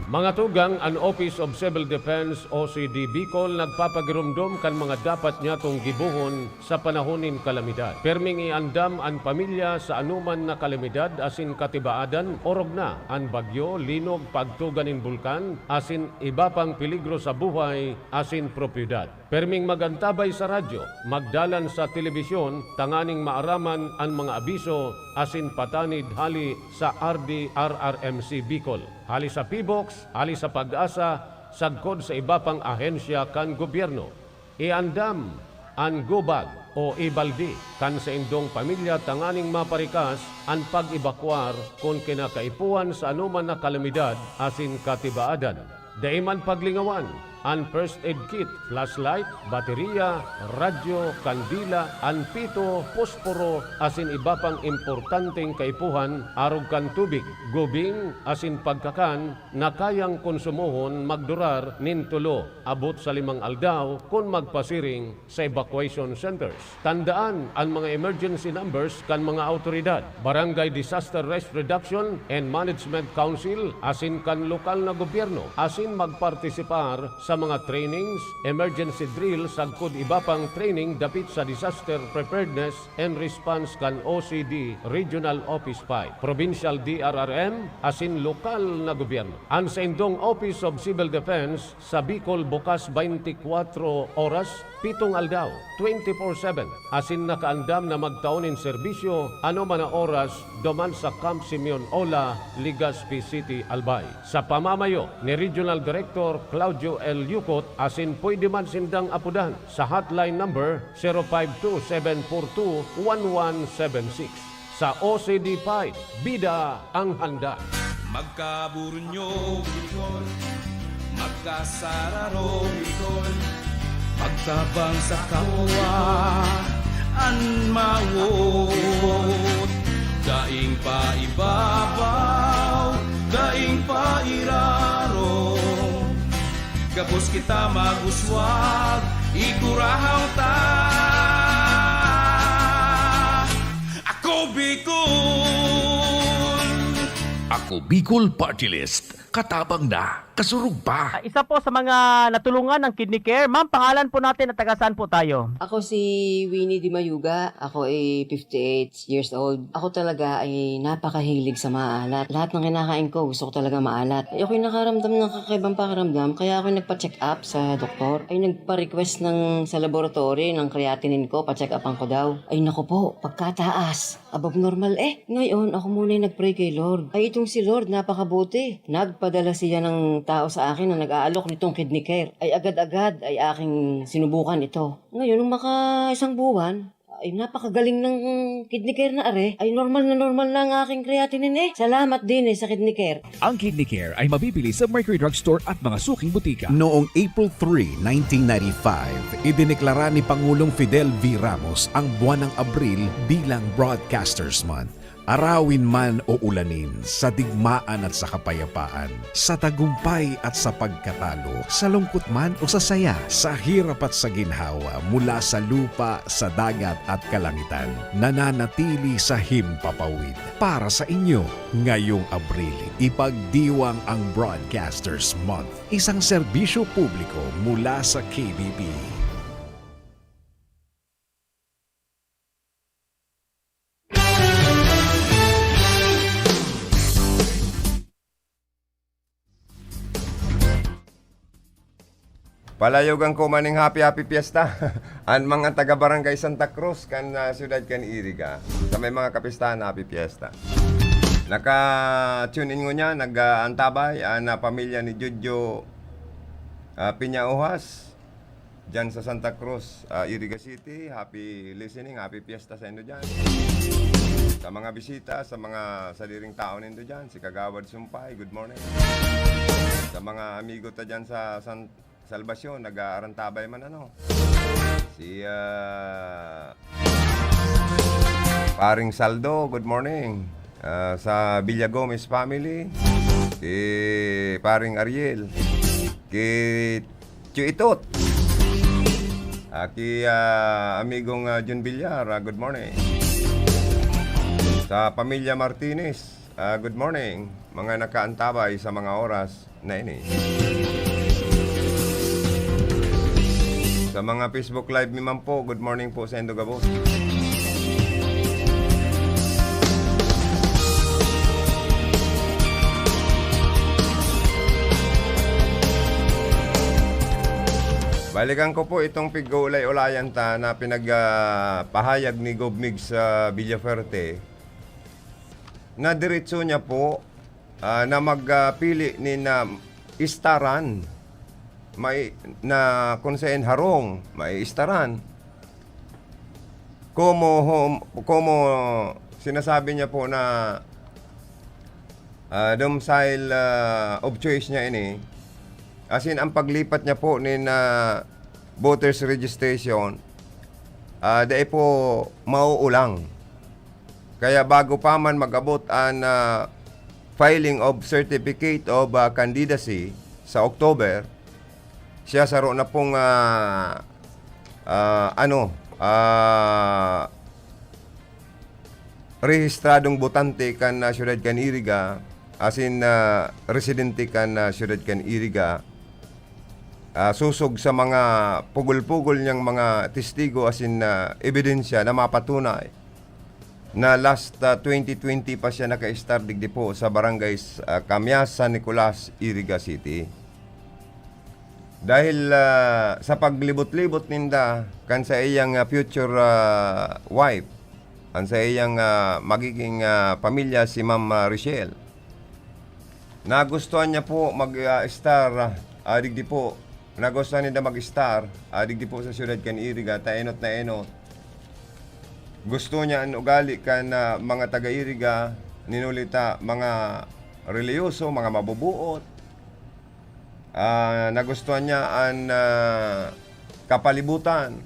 Mga tugang, an Office of Civil Defense, O C D Bicol, nagpapagiromdom kan mga dapat nyatong gibohon sa panahon nin kalamidad. Perming iandam an pamilya sa anoman na kalamidad asin katibaadan, orog na an bagyo, linog, pagtuga nin bulkan, asin iba pang peligro sa buhay asin propiedad. Perming mag-antabay sa radyo, magdalan sa telebisyon tanganing maaraman an mga abiso asin patanid hali sa R D R R M C Bicol, hali sa PHIVOLCS, hali sa PAGASA, sagkod sa iba pang ahensya kan gobyerno. Iandam an go bag o ibaldi kan saindong pamilya tanganing maparikas an pag-ebakuar kun kinakaipuhan sa anoman na kalamidad asin katibaadan. Dai man paglingawan an first aid kit, flashlight, bateriya, radyo, kandila, an pito, posporo, asin iba pang importanteng kaipuhan arog kan tubig, gubing, asin pagkakan na kayang konsumohon magdurar nin tolo abot sa limang aldaw kun magpasiring sa evacuation centers. Tandaan an mga emergency numbers kan mga awtoridad, Barangay Disaster Risk Reduction and Management Council asin kan lokal na gobyerno, asin magpartisipar sa mga trainings, emergency drill sagkod iba pang training dapit sa disaster preparedness and response kan O C D Regional Office five, Provincial D R R M, asin lokal na gobyerno. An saindong Office of Civil Defense sa Bicol bukas twenty-four oras, pitong aldaw, twenty-four seven, asin nakaandam na magtao nin serbisyo anoman na oras duman sa Camp Simeon Ola, Legazpi City, Albay. Sa pamamayo ni Regional Director Claudio L. Yucot asin pwede man sindang apodan sa hotline number zero five two seven four two one one seven six. Sa O C D five, bida ang handa. Magkaburunyo, Bicol. Magkasararo, Bicol. Magtabang sa kapwa, an mawot. Daing paibabaw, daing pairarom. Gabos kita mag-uswag, igurahaw ta. Ako Bicol! Ako Bicol Party List. Katabang na, kasurog pa. Ah, isa po sa mga natulungan ng Kidney Care. Ma'am, pangalan po natin at taga saan po tayo? Ako si Winnie Di Mayuga. Ako ay fifty-eight years old. Ako talaga ay napakahilig sa maalat. Lahat ng kinakain ko, gusto ko talaga maalat. Ay, ako'y nakaramdam ng kakaibang pakiramdam, kaya ako'y nagpa-check up sa doktor. Ay, nagpa-request ng, sa laboratory ng creatinine ko, pa-check upan ko daw. Ay, naku po, pagkataas. Above normal eh. Ngayon, ako muna yung nag-pray kay Lord. Ay, itong si Lord, napakabuti. Nagpadala siya ng tao sa akin na nag-aalok nitong Kidney Care. Ay, agad-agad ay aking sinubukan ito. Ngayon, nung maka isang buwan, ay, napakagaling ng Kidney Care na are. Ay, normal na normal na ang aking creatinine eh. Salamat din eh sa Kidney Care. Ang Kidney Care ay mabibili sa Mercury Drug Store at mga suking butika. Noong April three, nineteen ninety-five, idineklara ni Pangulong Fidel V. Ramos ang buwan ng Abril bilang Broadcasters Month. Arawin man o ulanin, sa digmaan at sa kapayapaan, sa tagumpay at sa pagkatalo, sa lungkot man o sa saya, sa hirap at sa ginhawa, mula sa lupa, sa dagat at kalangitan, nananatili sa himpapawid. Para sa inyo, ngayong Abril, ipagdiwang ang Broadcasters Month, isang serbisyo publiko mula sa K B P. Palayogan ko maning happy, happy fiesta. An mga taga Barangay Santa Cruz kan, ah, siyudad kan Iriga, sa may mga kapistahan, happy fiesta. Naka-tune in ngunyan, nag-aantabay an, ah, pamilya ni Jojo, ah, Piña Ojas, dyan sa Santa Cruz, ah, Iriga City. Happy listening, happy fiesta sa indo dyan. Sa mga bisita, sa mga sadiring tao nindo dyan, si Kagawad Sumpay, good morning. Sa mga amigo ta dyan sa San Salvacion, nag-aarantabay man, ano. Si, ah, Paring Saldo, good morning. Ah, sa Villa Gomez family, si Paring Ariel, ki Tio Itot. Ah, ki, ah, amigong, ah, Jun Villar, ah, good morning. Sa pamilya Martinez, ah, good morning. Mga nakaantabay sa mga oras na ini. Sa mga Facebook Live mi man po, good morning po sa indo gabos. Balikan ko po itong pig-uulay-ulayan ta na pinag, ah, pahayag ni Gov Migs sa Villafuerte, na diretso niya po, ah, na magpili nin, ah, istaran, may, na kung saan harong, may istaran. Komo hom-, komo sinasabi niya po na, ah, domicile, ah, of choice niya ini, As in, ang paglipat niya po nin, ah, voters registration, ah, dai po mauulang. Kaya bago pa man mag-abot an, ah, filing of certificate of, ah, candidacy sa October, siya saro na pong, ah, ah, ano, ah, rehistradong botante kan, ah, siyudad kan Iriga, asin, ah, residente kan, ah, siyudad kan Iriga, ah, sosog sa mga pugol-pugol niyang mga testigo asin, ah, ebidensya na mapatunay na last, ah, twenty twenty pa siya naka-estar digdi po sa Barangay, ah, Camyas, San Nicolas, Iriga City. Dahil, ah, sa paglibot-libot ninda kan saiyang, ah, future, ah, wife, an saiyang, ah, magiging, ah, pamilya, si Ma'am, ah, Richelle, nagustuhan niya po mag, ah, estar, ah, ah, digdi po. Nagustuhan ninda mag-estar, ah, digdi po sa siyudad kan Iriga, ta enot na enot. Gusto niya an ugali kan, ah, mga taga-Iriga, ninulita mga relihiyoso, mga mabubuot. Ah, nagustuhan niya an, ah, kapalibutan,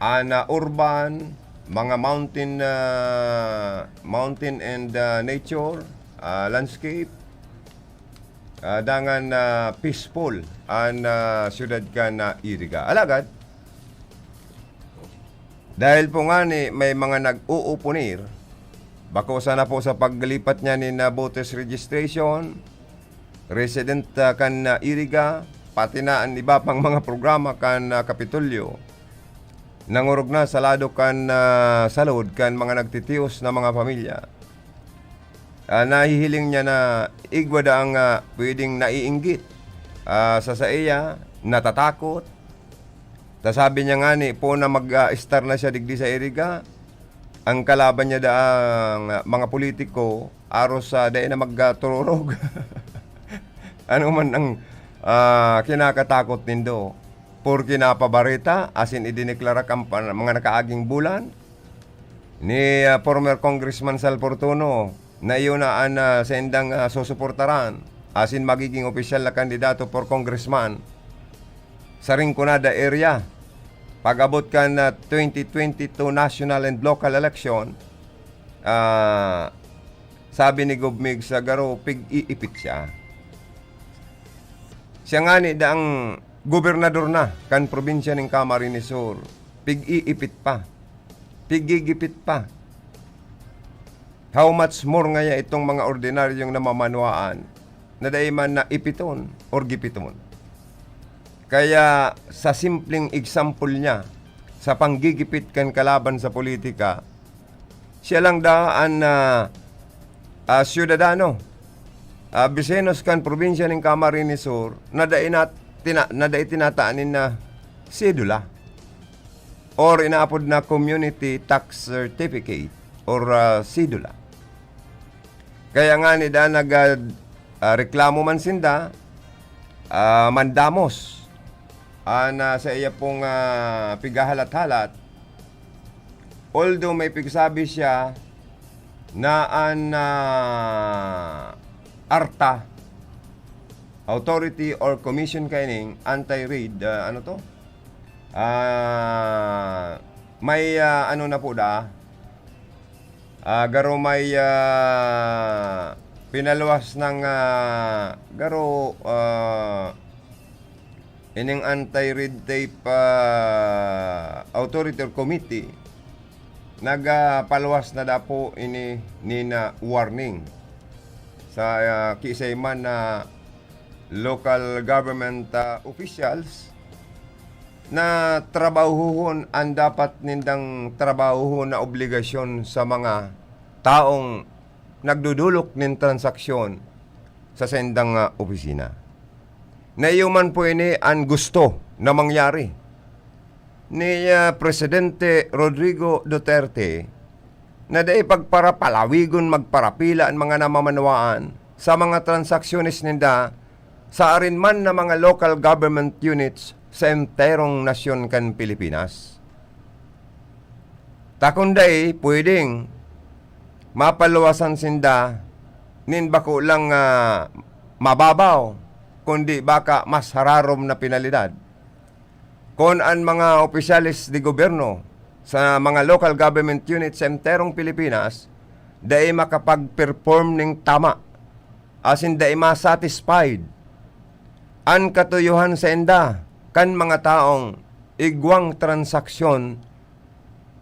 an, ah, urban, mga mountain, ah, mountain and, ah, nature, ah, landscape. Ah, dangan, ah, peaceful an, ah, siyudad kan, ah, Iriga. Alagad, dahil po ngani may mga nag-uupunir, bako sana po sa paglipat niya nin, ah, voters registration, resident, ah, kan, ah, Iriga, pati na an iba pang mga programa kan, ah, Kapitolyo, nangorog na sa lado kan, ah, salod kan mga nagtitios na mga pamilya. Ah, nahihiling niya na igwa daang, ah, pwedeng naiinggit, ah, sa saiya, natatakot. Ta sabi niya ngani po na mag, ah, estar na siya digdi sa Iriga, ang kalaban niya daang, ah, mga politiko, aros sa dai na magtururog. Ano man ang, ah, kinakatakot nindo? Porke napabareta, asin idineklara kan pa-, mga nakaaging bulan ni, ah, former Congressman Sal Fortuno na iyo na an, ah, saindang, ah, susuportaran, asin magiging opisyal na kandidato for congressman sa Rinconada area. Pag-abot kan, ah, twenty twenty-two national and local election, ah, sabi ni Gov Mig sa garo, pig-iipit siya. Siya ngani daang gobernador na kan probinsya nin Camarines Sur. Pig-iipit pa. Pigigipit pa. How much more ngaya itong mga ordinaryong namamanwaan na dai man na ipiton or gipiton? Kaya sa simpleng example niya sa panggigipit kan kalaban sa politika, siya lang daa an, ah, ah, syudadano, ah, vecinos kan probinsya nin Camarines Sur na dai na tina-, na dai tinataan nin, ah, sedula or inaapod na community tax certificate or, ah, sedula. Kaya ngani daa nag, ah, ah, reklamo man sinda, ah, mandamos an, ah, saiya pong, ah, pighahalat-halat. Although may pigsabi siya na an, ah, ARTA, Authority or Commission kaining anti-raid, ah, ano to? Ah, may, ah, ano na po da? Ah, garo may, ah, pinaluwas ng, ah, garo, ah, ining anti-red tape, ah, authority or committee, nagpaluwas na da po ini nin, ah, warning sa, ah, kiisay man na local government, ah, officials na trabahohon an dapat nindang trabahohon na obligasyon sa mga taong nagdudulok nin transaksyon sa saindang, ah, opisina. Na iyo man po ini an gusto na mangyari ni, ah, Presidente Rodrigo Duterte na dai pagparapalawigon magparapila an mga namamanwaan sa mga transaksyones ninda sa arin man na mga local government units sa enterong nasyon kan Pilipinas. Ta kun dai, pwedeng mapaluwasan sinda nin bako lang, ah, mababaw, kundi baka mas hararom na penalidad. Kun an mga opisyales de gobyerno sa mga local government units sa enterong Pilipinas dai makapag-perform ning tama, asin dai ma-satisfied an katuyohan sainda kan mga taong igwang transaksyon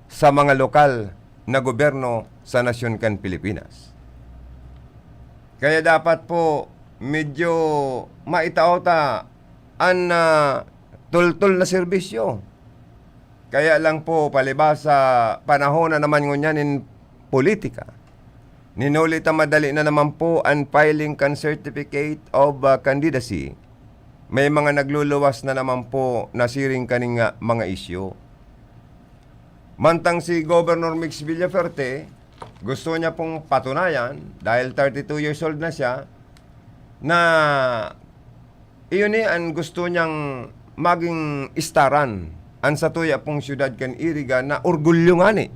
sa mga lokal na gobyerno sa nasyon kan Pilipinas. Kaya dapat po medyo maitao ta an, ah, tultol na serbisyo. Kaya lang po, palibasa, panahon na naman ngunyan nin politika. Nin huli ta madali na naman po an filing kan Certificate of, ah, Candidacy. May mga nagluluwas na naman po na siring kaning, ah, mga isyu. Mantang si Governor Mix Villaferte, gusto niya pong patunayan, dahil thirty-two years old na siya, na iyon ni an gusto niyang maging istaran an satuya pong siyudad kan Iriga na orgulyo ngani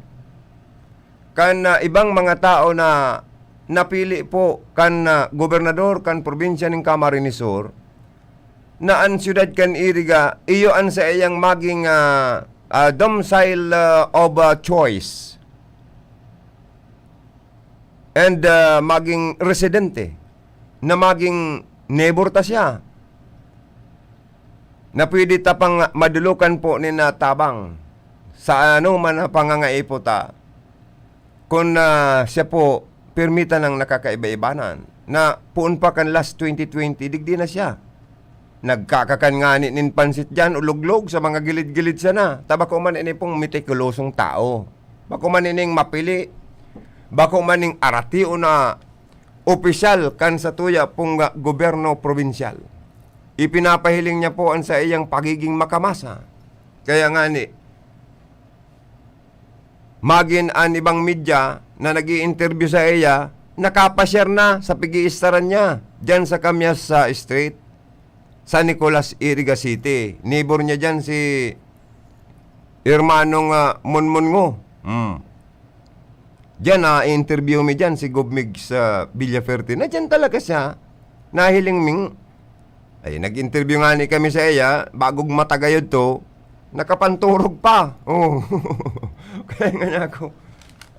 kan, ah, ibang mga tao na napili po kan, ah, gobernador kan probinsya nin Camarines Sur, na an siyudad kan Iriga, iyo an saiyang maging, ah, ah, domicile, ah, of, ah, choice and, ah, maging residente, na maging neighbor ta siya, na pwede ta pang madulukan po nin, ah, tabang sa anoman na pangangaipo ta. Kun, ah, siya po, pirmi tanang nakakaiba-ibanan, na poon pa kan last twenty twenty, digdi na siya. Nagkakakan ngani nin pansit diyan o luglog sa mga gilid-gilid sana. Ta bako man ini pong metikulosong tao. Bako man ining mapili. Bako man ning aratio na opisyal kan satuya pong, ah, gobyerno probinsyal. Ipinapahiling niya po an saiyang pagiging makamasa. Kaya ngani, magin an ibang media na nag-i-interview saiya, nakapa-share na sa pag-iistaran niya diyan sa Kamyas sa Street, San Nicolas, Iriga City. Neighbor niya diyan si hermanong, ah, Monmon Ngo. Hmm. Diyan, na-interview mi diyan si Gov Migs, ah, Villaferte. Na diyan talaga siya. Nahiling ming, ay, nag-interview ngani kami saiya, bagong matagayod to, nakapanturog pa. Oh. Kaya nga niya ako,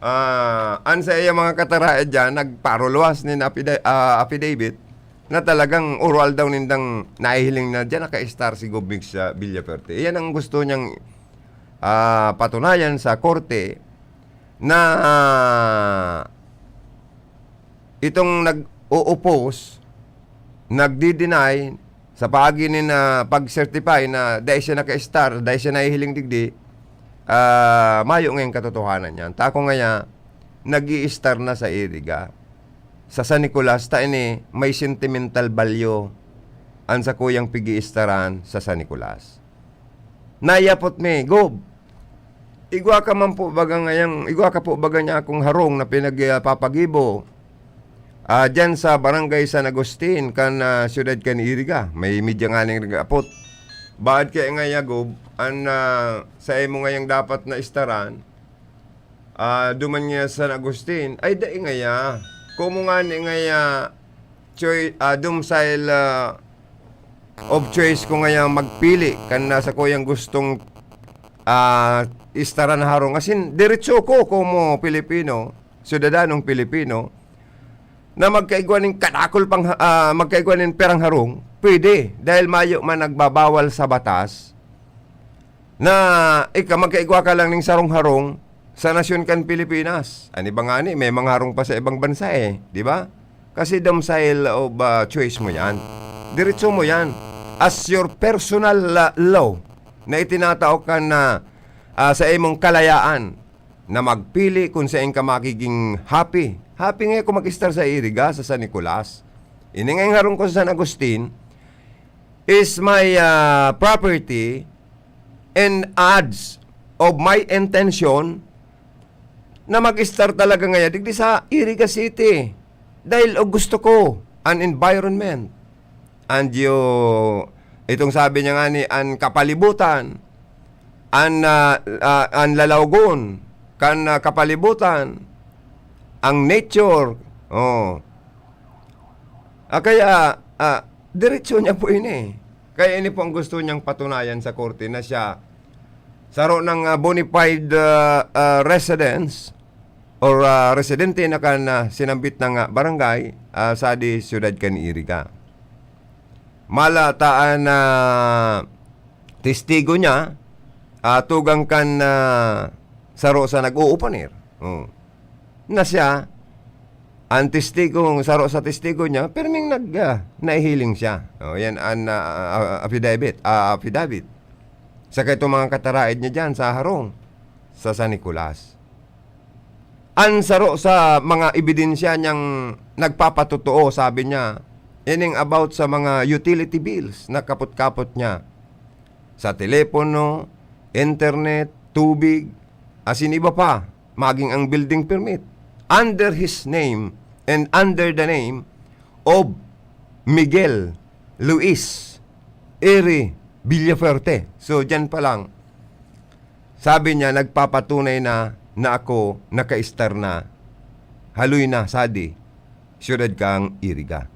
ah, an saiya mga kataraed diyan, nagparuluwas nin affida-, ah, affidavit na talagang urual daw nindang nahihiling na diyan naka-star si Gov Migs sa Villaferte. Iyan ang gusto niyang, ah, patunayan sa korte na, ah, itong nag-o-oppose, nagdi-deny sa paagi nin, ah, pag-certify na dai siya naka-star, dai siya nahihiling digdi, ah, mayo ngayang katotohanan niyan. Ta ako ngaya, nag-i-star na sa Iriga. Sa San Nicolas, ta ini may sentimental value an sakuyang pig-iistaran sa San Nicolas. Nayapot mi, "Gob, igwa ka man po baga ngayang, igwa ka po baga niya akong harong na pinagpapagibo, ah, diyan sa Barangay San Agustin, kan, ah, siyudad kan Iriga?" May media nganing nag-apot. "Baad kaya ngaya, Gob, an, ah, sa imo ngayang dapat na istaran, ah, duman ngaya sa San Agustin?" "Ay, dai ngaya. Komo ngani ngaya, choy-, ah, domicile, ah, of choice ko ngaya magpili kan nasa ko yang gustong, ah, istaran na harong." Asin, diretso ko komo Pilipino, syudadanong Pilipino, na magkaigwa nin kadakol pang, ah, magkaigwa nin perang harong, pwede, dahil mayo man nagbabawal sa batas na ika magkaigwa ka lang ning sarong harong sa nasyon kan Pilipinas. An iba ngani, may mga harong pa sa ibang bansa eh, di ba? Kasi domicile of, ah, choice mo yan. Diretso mo yan. As your personal, ah, law na itinatao ka na, ah, sa imong kalayaan na magpili kung saan ka magiging happy. Happy nga ako mag-star sa Iriga, sa San Nicolas. Ini nga yung harong ko sa San Agustin is my, ah, property and adds of my intention na mag-star talaga ngaya digdi sa Iriga City. Dahil og gusto ko an environment. And you, itong sabi niya nga ni, an kapalibutan, an, ah, ah, an lalawgon kan, ah, kapalibutan, ang nature. Oh. Ah, kaya, Ah, diretso niya po ini. Kaya ini po ang gusto niyang patunayan sa korte na siya saro ng, ah, bona fide, ah, ah, residence or, ah, residente na kan, ah, sinambit na nga barangay, ah, sa di siyudad kan Iriga. Mala ta an, ah, testigo niya, ah, tugang kan, ah, saro sa nag-uuponer. Oh. Na siya, ang testigo, saro sa testigo niya, pirming nag-, ah, nahihiling siya. Oh, yan an, ah, ah, affidavit, ah, affidavit. Saka itong mga kataraid niya diyan sa harong, sa San Nicolas. An saro sa mga ebidensya niyang nagpapatotoo, sabi niya, ining about sa mga utility bills na kapot-kapot niya. Sa telepono, internet, tubig, asin iba pa, maging ang building permit. Under his name and under the name of Miguel Luis Eri Villafuerte. So, diyan pa lang, sabi niya, nagpapatunay na, na ako nakaistar na. Haloy na, sadi, siyudad kang Iriga.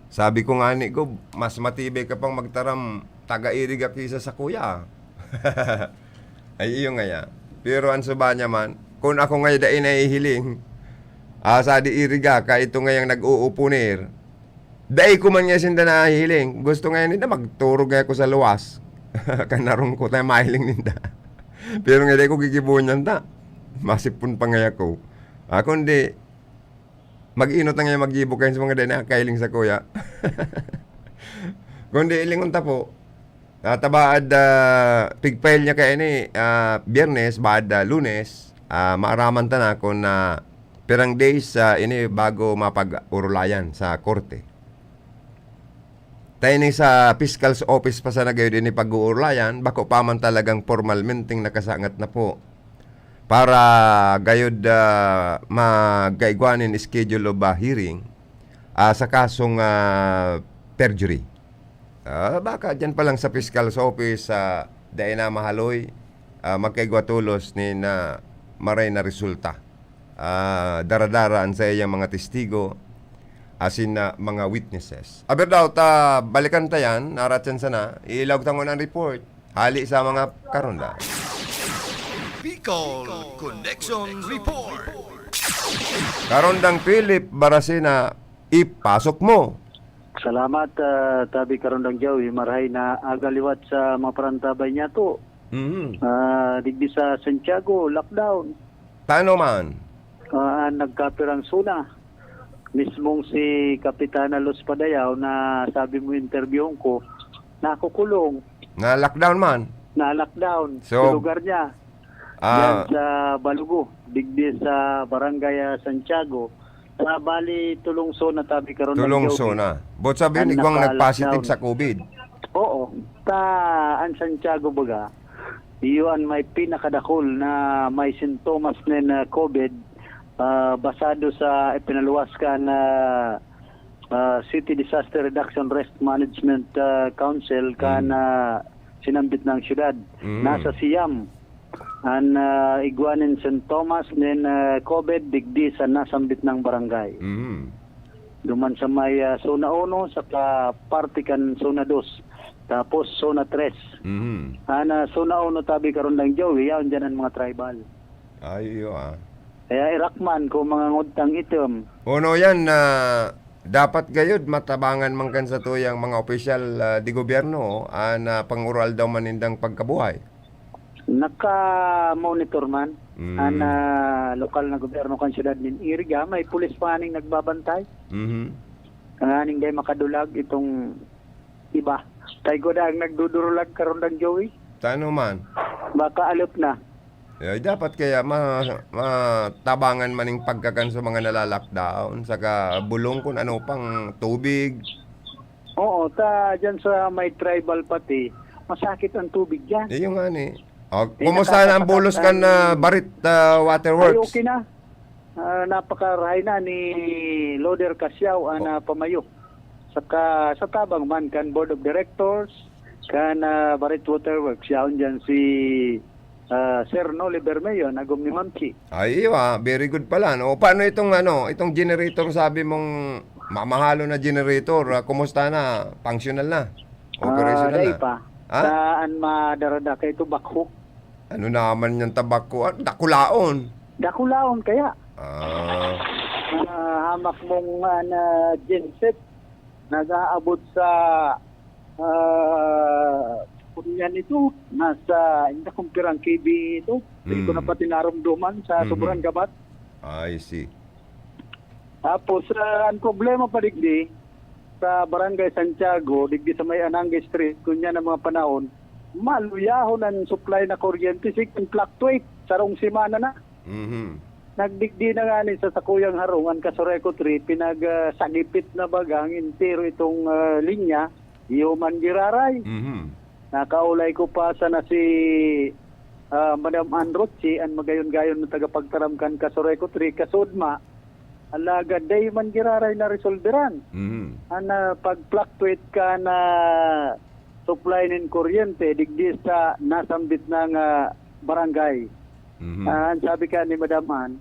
Sabi ko nga ni ko, mas matibay ka pang magtaram taga Iriga kaysa sa kuya. Ay, iyo ngaya. Pero ang suba niya man, kung ako ngaya dai nahihiling, ah, sadi Iriga, ka ito ngayang nag-uupuner, dai ko man nga sinda nahihiling. Gusto nga ninda, magturog nga ako sa luwas. Kanarong ko tayo mahiling ninda. Pero nga dai ko gigibuon yan ta. Masipon pa nga ako. Ah, kundi, mag-inot na nga maggibo kayo sa mga dai nakakahiling sa kuya. Kundi, ilingon ta po. Ah, tabaad, ah, pig-file niya kaya ini, ah, Biyernes, baad, ah, Lunes, ah, maaraman ta na kung, ah, pirang days, ah, ini bago mapag-urulayan sa korte. Ta ini sa fiscal's office pa sana gayud ini pag-uurulayan, bako pa man talagang pormalmenteng nakasangat na po para gayud, ah, magkaigwa nin schedule of, ah, hearing, ah, sa kasong, ah, perjury. Ah, baka diyan pa lang sa fiscal's office, ah, dai na mahaloy, ah, magkaigwa tolos nin, ah, maray na resulta. Ah, dara-dara an saiyang mga testigo, asin na mga witnesses. Aber daw, ta balikan ta yan, naratyan sana, iilaw ta ngunang report. Hali sa mga karonda. Bicol Connection Report. Karondang Philip Baracena, ipasok mo. Salamat, ah, tabi Karondang Joey. Marahay na aga liwat sa mga parantabay niya to. Mhm. Ah, digdi sa Santiago, lockdown. Tano man? Ah, nagkapirang zona. Mismong si Kapitana Luz Padayaw na sabi mo interviewon ko, nakukulong. Na lockdown man? Na lockdown So, sa lugar niya. Ah. Diyan sa Balugo, digdi sa Barangay, ah, Santiago. Ah, bali, tulong zona tabi karon ng Tulong Joey. Zona. But sabi Ang ni Gwang naka-lockdown. Nag-positive sa COVID. Oo. Ta, ang Santiago baga, iyo an may pinakadakul na may sintomas nin, ah, COVID, ah, basado sa ipinaluwas kan, ah, ah, City Disaster Reduction Risk Management, ah, Council kan, Mm. ah, sinambit ng syudad. Mm. Nasa siyam an, ah, igwa nin sintomas nin, ah, COVID digdi sa nasambit ng barangay. Mm. Duman sa may, ah, Zona Uno, saka parte kan Zona Dos, tapos Zona Tres. Mhm. An, ah, Zona Uno tabi karon lang, Joey, yaon diyan ang mga tribal. Ay, iyo, ah. Kaya irakman kung mga ngudtang itom. Uno yan na dapat gayud matabangan man kan satuyang mga opisyal, ah, di gobyerno, ah, na pang-ural daw man nindang pagkabuhay. Naka-monitor man Mm. an, ah, lokal na gobyerno kan siyudad nin Iriga. May pulis pa ning nagbabantay. Mhm. Tanganing dai makadulag itong iba. Tayo ko na ang nagdudurulag karon lang, Joey. Tano man? Baka alop na. Eh, dapat kaya ma-, matabangan man ning pagkakan sa mga nala-lockdown, saka bulong kun ano pang tubig. Oo, ta, dyan sa may tribal pati, masakit ang tubig dyan. Eh, yung nga ni. Oh, Hindi kumusta na ang bulos kan, nakakasaktan. ah, Barit, ah, Waterworks? Ay, okay na. Ah, napakarahay na ni Loder Casiao ang, Oh. ah, pamayo. Saka sa tabang man kan Board of Directors, kan, ah, Barit Waterworks, yaon dyan si, ah, Sir Noli Bermeo, nagom ni Ma'am Chi. Ay, iyo, ah. Very good pala, no? Paano itong, ano, itong generator sabi mong mamahalon na generator, ah, kumusta na? Functional na? Ah, Operational dai na? pa. Ha? Saan madarada kay ito, backhoe? Ano naman yan, tabako? Ah, dakulaon. Dakulaon kaya. Ah. Ah, hamak mong, ah, na genset, nag-aabot sa, ah, kunyan ito, nasa, hindi kung pirang K V A ito. Hindi ko Mm. na pati narumduman sa Mhm. sobrang gabat. I see. Tapos, ah, ang problema pa digdi, sa Barangay Santiago, digdi sa may Ananga Street, kunya ng mga panahon, maluyahon ang supply na kuryente, sige, fluctuate, sarong semana na. Mhm. Nagdigdi na nga ni sa sakuyang harong, ang Casureco Three, pinag, ah, sagipit na baga ang entero itong, ah, linya, iyo man giraray. Mhm. Nakaulay ko pa sana si, ah, Madam Ann Roche, an magayon-gayon na tagapagtaram kan Casureco Three, kasudma. Alagad dai man giraray naresolberan. Mhm. An, ah, pag-fluctuate kan supply nin kuryente digdi sa nasambit na nga barangay. Mhm. Ah, an sabi ka ni Madam Ann,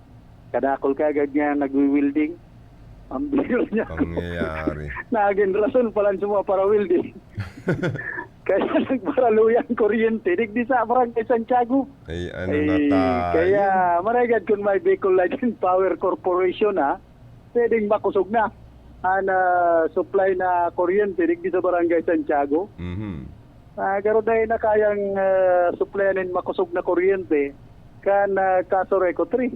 kadakul kagad niya nagwi-welding. Ang biro niya. Pangyayari. Nagin rason pala sa mga para-welding. Kaya nagparaluya ang kuryente digdi sa Barangay Santiago. Ay, ano na Ay, tayo? Kaya, maragad kun may Bicol Light and Power Corporation, ha, pwedeng makusog na an, ah, supply na kuryente digdi sa Barangay Santiago. Mhm. Ah, garo dai na kayang, ah, supplyan nin makusog na kuryente kan, ah, Casureco Three.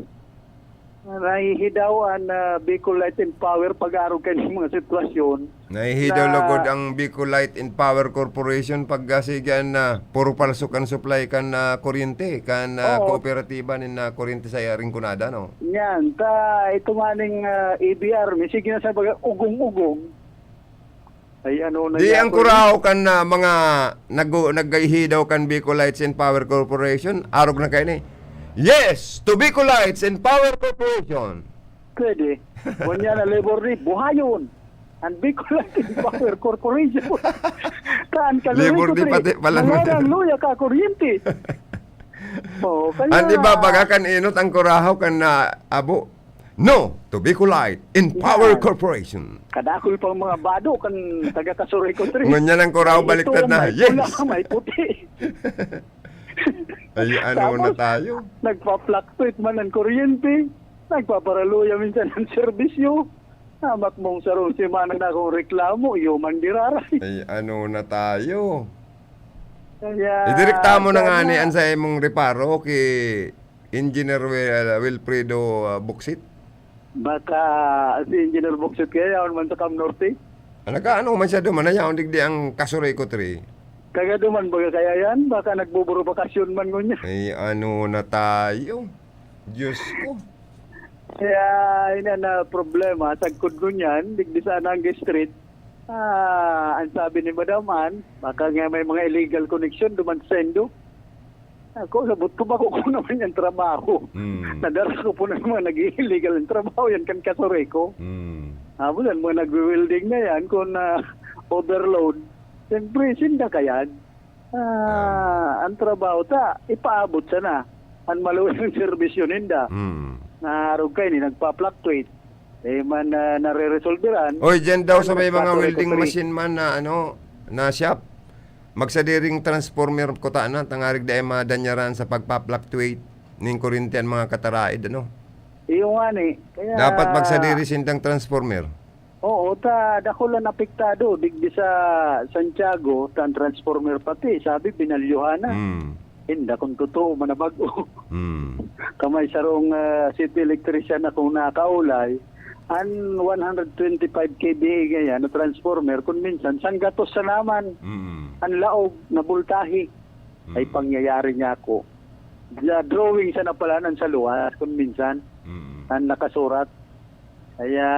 Nahihidaw an, ah, Bicol Light and Power pag-arog kan mga sitwasyon Nahihidaw na lugod ang Bicol Light and Power Corporation pagka sige an, ah, puro palso kan supply kan, ah, kuryente, kan, ah, Oo. kooperatiba nin, ah, kuryente sa Rinconada, no? Yan. Ta, ito nga ning, ah, A B R, may sige na sa baga, ugong-ugong. Ay, ano na Di yan, ang kuya? Kurahaw kan, ah, mga nag-, naghihidaw kan Bicol Lights and Power Corporation, arog na kayo ni, "Yes to Bicol Lights and Power Corporation!" Pwede. Kunya na Labor Day, buhayon. Ang Bicol Light and Power Corporation. Kaan ka Labor Day pati pala. Nangangang luya ka kuryente. Oo, kaya Ang iba, baga kan inot ang kurahaw kan na abo. "No to Bicol Light and Power Yan. Corporation." Kadakul pang mga bado kan taga Casureco Three. Ngunyan ang kurahaw May baliktad itom, na, may pula, "Yes." may puti. Ay, ano na Tapos, tayo? nagpa-fluctuate man ang kuryente, nagpaparaluya minsan ang serbisyo. Hamak mong sarong semana na akong reklamo, iyo man giraray. Ay, ano na tayo? Kaya, Idirekta mo na nga ni sana an sa imong reparo ki Engineer Wil-, Wilfredo, ah, Buksit? Baka si Engineer Buksit kaya yaon man sa Cam Norte? Ah, nag-aano man siya duman, na yaon digdi ang Casureco Three? Taga duman baga kaya yan? Baka nagbuburo bakasyon man ngunyan. Ay, ano na tayo? Diyos ko. Kaya, ina na problema, sagkod ngunyan, digdi sa Ananga Street. Ah, ang sabi ni Madam Ann, baka nga may mga illegal connection duman sa sendo. Ako, sabot ko, bako ko naman yung trabaho. Hmm. Nadara ko po ng mga nag-illegal ang trabaho, yan kan Casureco. Hmm. Tapos yan, mga nagwi-welding na yan, kung, ah, overload, siyempre, sinda kayan. Ah, Ah. ang trabaho ta, ipaabot sana. Ang maluwang serbisyo ninda. Hmm. Na arog kayo, ni nagpa-fluctuate. Eh, man, ah, nare-resolveran. Oy, dyan daw Ano sa may mga nagpatuloy welding ko, pre? machine man na, ano, na shop, magsadiring transformer kutana, tangarig dai madanyaran sa pagpa-fluctuate ning kuryente an mga kataraid, ano? Iyo nga ni. Kaya Dapat magsadiri sindang transformer. Oo, ta, dakul an apektado. Digdi sa Santiago, ta an transformer pati, sabi, binalyuhan na. Hmm. Inda kung totoo man na bag-o. Hmm. Kamay sarong, ah, city electrician akong nakaulay, an one hundred twenty-five K V A ngayan na transformer, kung minsan, sanggatos sa naman Mm. an laog na boltahe. Ay, Mm. pangyayari niya ako. Sa drawing sana pala nan sa luwas, kung minsan, Mm. an nakasurat. Kaya,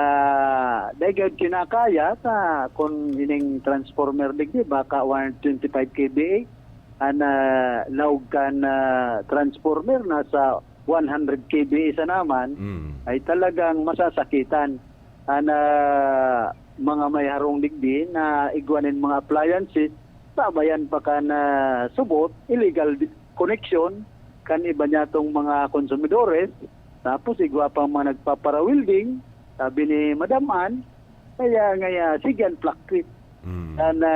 dahil kinakaya ta, kung ining transformer digdi, baka one twenty-five K V A, an, ah, laog kan, ah, transformer, nasa one hundred K V A sa naman, Mm. ay talagang masasakitan. An, ah, mga may harong digdi na igwa nin mga appliances, sabayan pa kan, ah, subot, illegal di-, connection kan iba niyatong mga konsumidores, tapos igwa pang mga nagpapara-welding, sabi ni Madam Ann, Kaya ngaya, sige an plakit Mm. na, na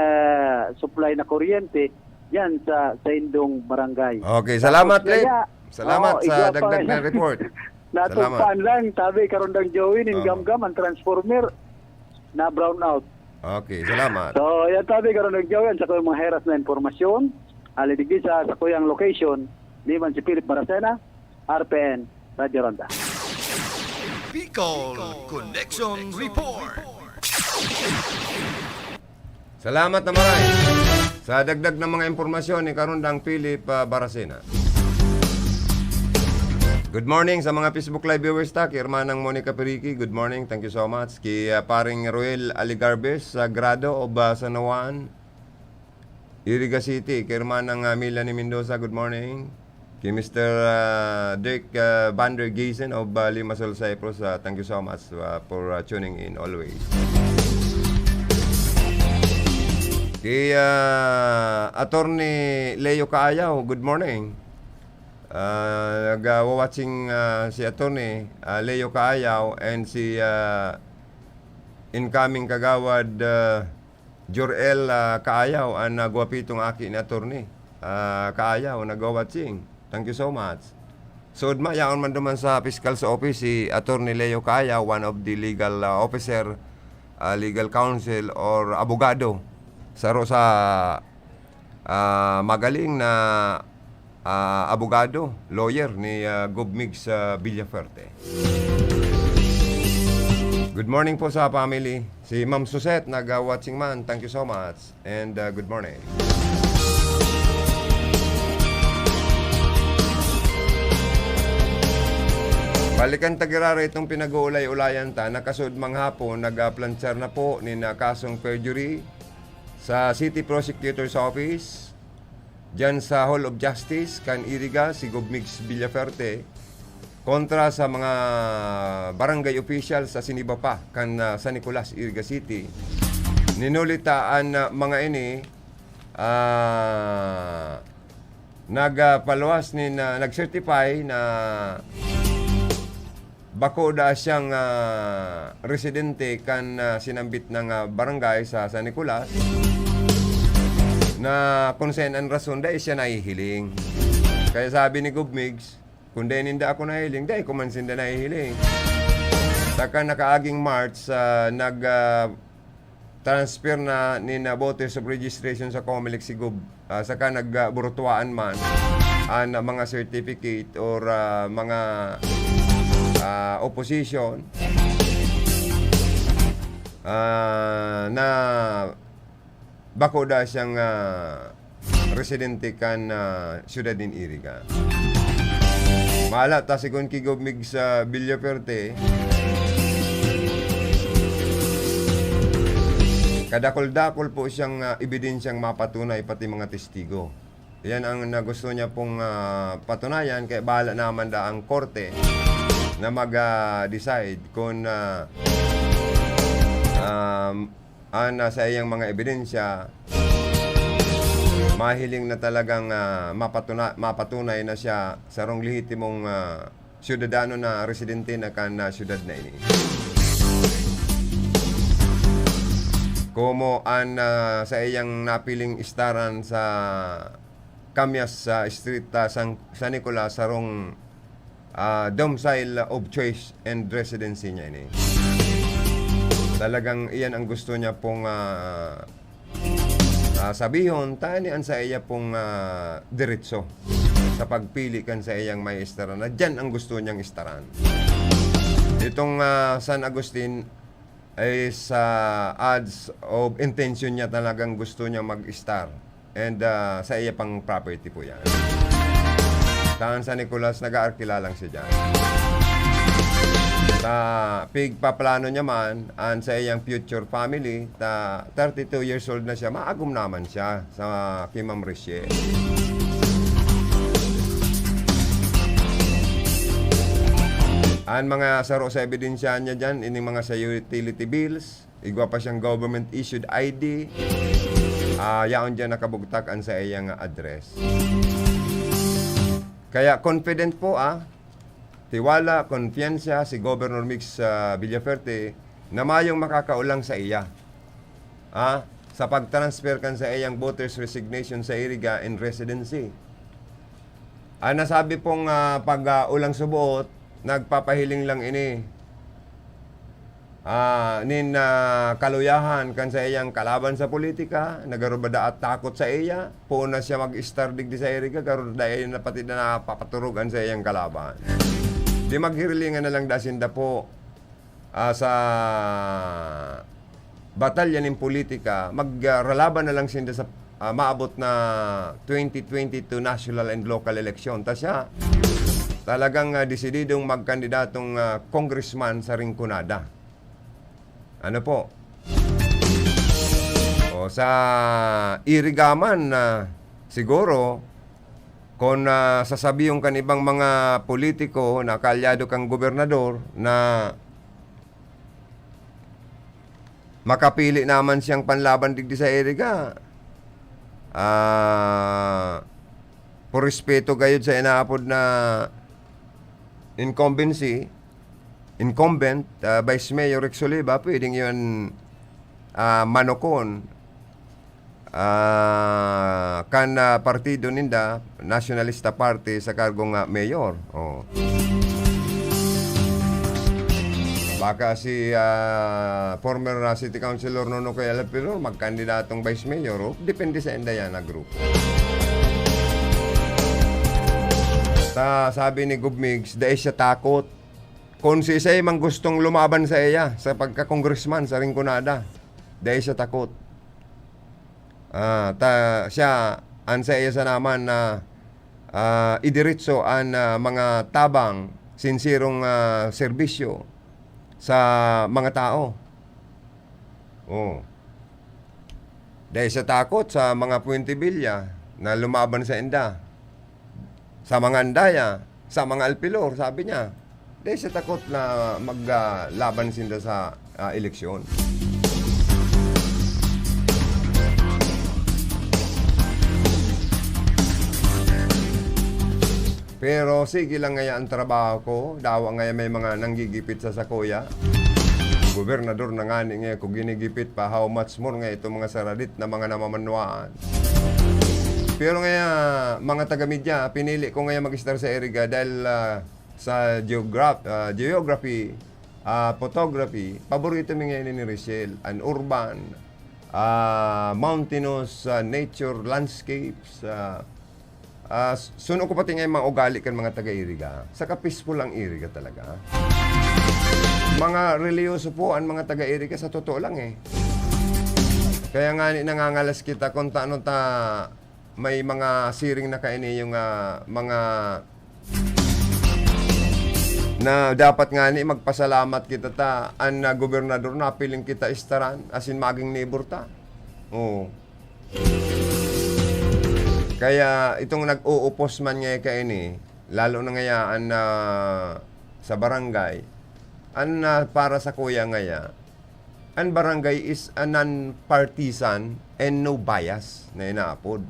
supply na kuryente diyan sa, sa indong barangay. Okay, salamat, Tapos Lip. kaya, Salamat oo, sa igwa pa dagdag nga na report. Natugpaan Salamat. lang, sabi, Karondang Joey, nin Oo. Gamgam, ang transformer na brown out. Okay, salamat. So, yan sabi, Karondang Joey, ang sakuyang mga heras na impormasyon. Ali digdi sa sakuyang location, ni man si Philip Maracena, R P N, Radyo Ronda. Bicol Connection Report. Salamat na maray sa dagdag na mga impormasyon ni Karondang Philip, ah, Baracena. Good morning sa mga Facebook Live viewers ta. Ki Hermanang Monica Periki, good morning. Thank you so much. Ki, ah, Paring Ruel Aligarbes, Sagrado of, ah, San Juan, Iriga City. Ki Hermanang, ah, Melanie Mendoza, good morning. Ki Mister, ah, Dirk, ah, Van der Gesen of, ah, Limassol, Cyprus, ah, thank you so much, ah, for, ah, tuning in always. Ki, ah, Attorney Leo Kaayaw, good morning. Ah, nag, ah, watching, ah, si Attorney, ah, Leo Kaayaw and si, ah, incoming Kagawad, ah, Jor-el, ah, Kaayaw, an, ah, gwapitong aki ni Attorney, ah, Kaayaw, nagwa-watching. Thank you so much. Suod ma, yaon man duman sa fiscal sa office si Attorney Leo Kaayaw, one of the legal, ah, officer, ah, legal counsel or abogado. Saro sa, ah, magaling na, ah, abogado, lawyer ni, ah, Gov Migs, ah, Villafuerte. Good morning po sa family. Si Ma'am Suzette, nag, ah, watching man. Thank you so much. And, uh, good morning. Balikan ta giraray itong pinag-uulay-ulayan ta, nakasud manghapon, nag-aplanchar na po nin, uh, kasong perjury sa City Prosecutor's Office, diyan sa Hall of Justice, kan Iriga, si Gov Migs Villafuerte, kontra sa mga barangay official sa siniba pa kan, ah, San Nicolas, Iriga City. Ninulita an, ah, mga ini, ah, nagpaluwas nin, ah, nag-certify na bako da siyang, ah, residente kan, ah, sinambit na, ah, barangay sa San Nicolas, na kung saan an rason, dai siya nahihiling. Kaya sabi ni Gov Migs, "Kung dai ninda ako nahiling, dai ko man sinda nahihiling." Saka nakaaging March, ah, nag, ah, transfer na nin, ah, voters of registration sa Comelec si Gov, ah, saka nag, ah, burutuaan man an, ah, mga certificate or, ah, mga, ah, opposition, ah, na bako da siyang, ah, residente kan, ah, siyudad nin Iriga. Maala ta, sigon ki Gov Migs Villafuerte, kadakul-dakul po siyang, ah, ebidensyang mapatunay, pati mga testigo. Yan ang na gusto niya pong, ah, patunayan, kaya bahala naman da ang korte na mag, ah, decide kung, ah, um, an, ah, saiyang mga ebidensya, mahiling na talagang, ah, mapatuna-, mapatunay na siya sarong lehitimong, ah, syudadano na residente na kan, ah, syudad na ini. Komo an, ah, saiyang napiling istaran sa Kamyas sa Street, ah, San, San Nicolas, sarong ah, domicile of choice and residency niya ini. Talagang iyan ang gusto niya pong, ah, ah, sabihon, ta ini an saiya pong, ah, diretso sa pagpili kan saiyang maestra na diyan ang gusto niyang istaran. Itong, ah, San Agustin, ay sa ads of intention niya, talagang gusto niya mag-star. And, ah, sa iya pang property po yan. Saan sa Nicolas, nag-aarkila lang siya dyan. Sa pigpaplano niya man, an sa iyang future family, ta thirty-two years old na siya, maagom naman siya sa ki Ma'am Rachel. An mga saro sa ebidensya niya dyan, ining mga sa utility bills, igwa pa siyang government issued I D, ah, yaon dyan nakabugtak an sa iyang address. Kaya confident po, ah, tiwala, kumpiyansa si Governor Migs, ah, Villafuerte na mayong makakaulang sa iya, ah, sa pag-transfer kan sa iyang voter's resignation sa Iriga in residency. Ang nasabi pong, ah, pag, ah, ulang suboot, nagpapahiling lang ini, ah, nin, ah, kaluyahan kan sa iyang kalaban sa politika, na garo bada at takot sa iya, poon na siya mag-estar digdi sa Iriga, garo dai na pati na napapaturog an sa iyang kalaban. Di maghirilingan na lang da sinda po, ah, sa batalya nin politika, magralaban na lang sinda sa, ah, maabot na twenty twenty-two national and local election. Ta siya, talagang, ah, desididong magkandidatong, ah, congressman sa Rinconada. Ano po? O, sa Iriga man, ah, siguro, kung, ah, sasabihon kan ibang mga politiko na kaalyado kan gobernador na makapili naman siyang panlaban digdi sa Iriga, ah, por respeto gayod sa inaapod na incumbency, incumbent, ah, Vice Mayor Rex Oliva, pwedeng yun, ah, manukon, ah, kan, ah, partido ninda, Nationalista Party, sa kargong, ah, mayor. Oh. Baka si, ah, former, ah, City Councilor Nonoy Alapilor magkandidatong Vice Mayor, oh. Depende sa inda yan na grupo. Ta, sabi ni Gov Migs, dai siya takot. Kung si Isay man gustong lumaban sa iya, sa pagka-congressman sa Rinconada, dai siya takot. Ah, ta, siya, an sa iya sa naman na, ah, idiretso an, ah, mga tabang, sinserong, ah, serbisyo sa mga tao. Oh. Dai siya takot sa mga Fuentebella na lumaban sa inda. Sa mga Andaya, sa mga Alpilor, sabi niya, dai siya takot na mag, ah, laban sinda sa, ah, eleksyon. Pero sige lang ngaya ang trabaho ko, dawa ngaya may mga nanggigipit sa sakuya. Gobernador na ngani ngaya ko ginigipit pa, how much more nga itong mga saradit na mga namamanwaan. Pero ngaya, mga taga-media, pinili ko ngaya mag-estar sa Iriga dahil, ah, sa geograph-, ah, geography, ah, photography, paborito mi ngayon ni Richelle, an urban, ah, mountainous, ah, nature landscapes, ah, ah, s-, suno ko pati nga yung mga ugali kan mga taga-Iriga. Saka peaceful ang Iriga talaga. Mga reliyoso po ang mga taga-Iriga, sa totoo lang eh. Kaya nga ni nangangalas kita kung taano ta may mga siring na kaini yung, ah, mga na dapat nga ni magpasalamat kita ta an, ah, gobernador na piling kita estaran, asin maging neighbor ta. Oo. Kaya itong nag-uupos man ngaya kaini, lalo na ngaya an, ah, sa barangay, an, ah, para sa kuya ngaya, an barangay is a non-partisan and no bias na inaapod.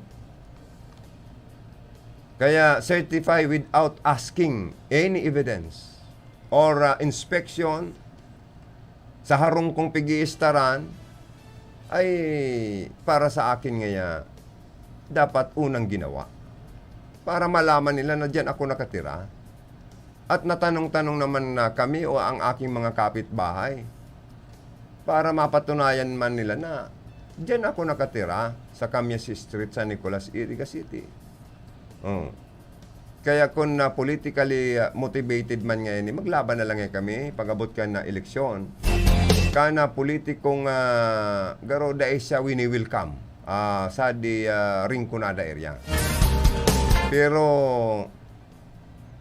Kaya certify without asking any evidence or, ah, inspection sa harong kong pig-iistaran ay para sa akin ngaya dapat unang ginawa para malaman nila na diyan ako nakatira. At natanong-tanong naman na kami o ang aking mga kapitbahay para mapatunayan man nila na diyan ako nakatira sa Camyas Street, San Nicolas, Iriga City. Oh. Kaya kung na politically, ah, motivated man ngayon, eh, maglaban na lang eh kami pag-abot kan na eleksyon. Kana politikong, ah, garo dai siya wini-welcome, ah, sa di, ah, Rinconada area. Pero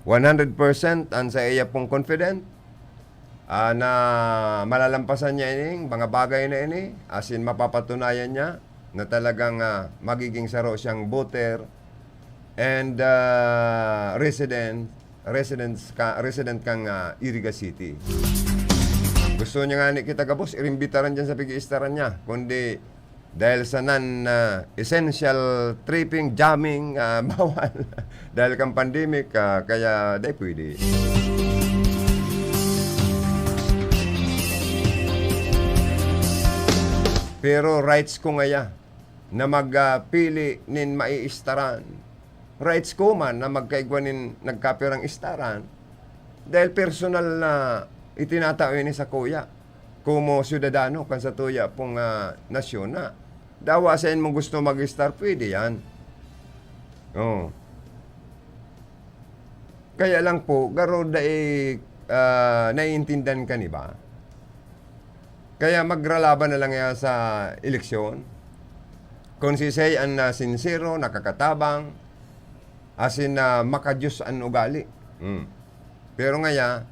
one hundred percent ang sa iya pong confident, ah, na malalampasan niya ining mga bagay na ini, as in, mapapatunayan niya na talagang, ah, magiging saro siyang voter and, ah, resident, residents ka, resident kang, ah, Iriga City. Gusto niya nga ni kita gabos, irimbitaran dyan sa pag-iistaran niya, kundi dahil sa non, ah, essential tripping, jamming, ah, bawal. Dahil kang pandemic, ah, kaya di pwede. Pero rights ko ngaya na magpili nin maiistaran. Rights ko man na magkaigwa nin nagkapirang istaran dahil personal na itinatao ini sakuya komo syudadano kan satuya pong, ah, nasyon na. Dawa saen mo gusto mag-istar, pwede yan. Oo. Kaya lang po, garo dai, ah, naiintindihan ka, di ba? Kaya magralaban na lang yan sa eleksyon. Kung si Sey an, ah, sinsero, nakakatabang, asin, ah, makadiyos an ugali. Hmm. Pero ngaya,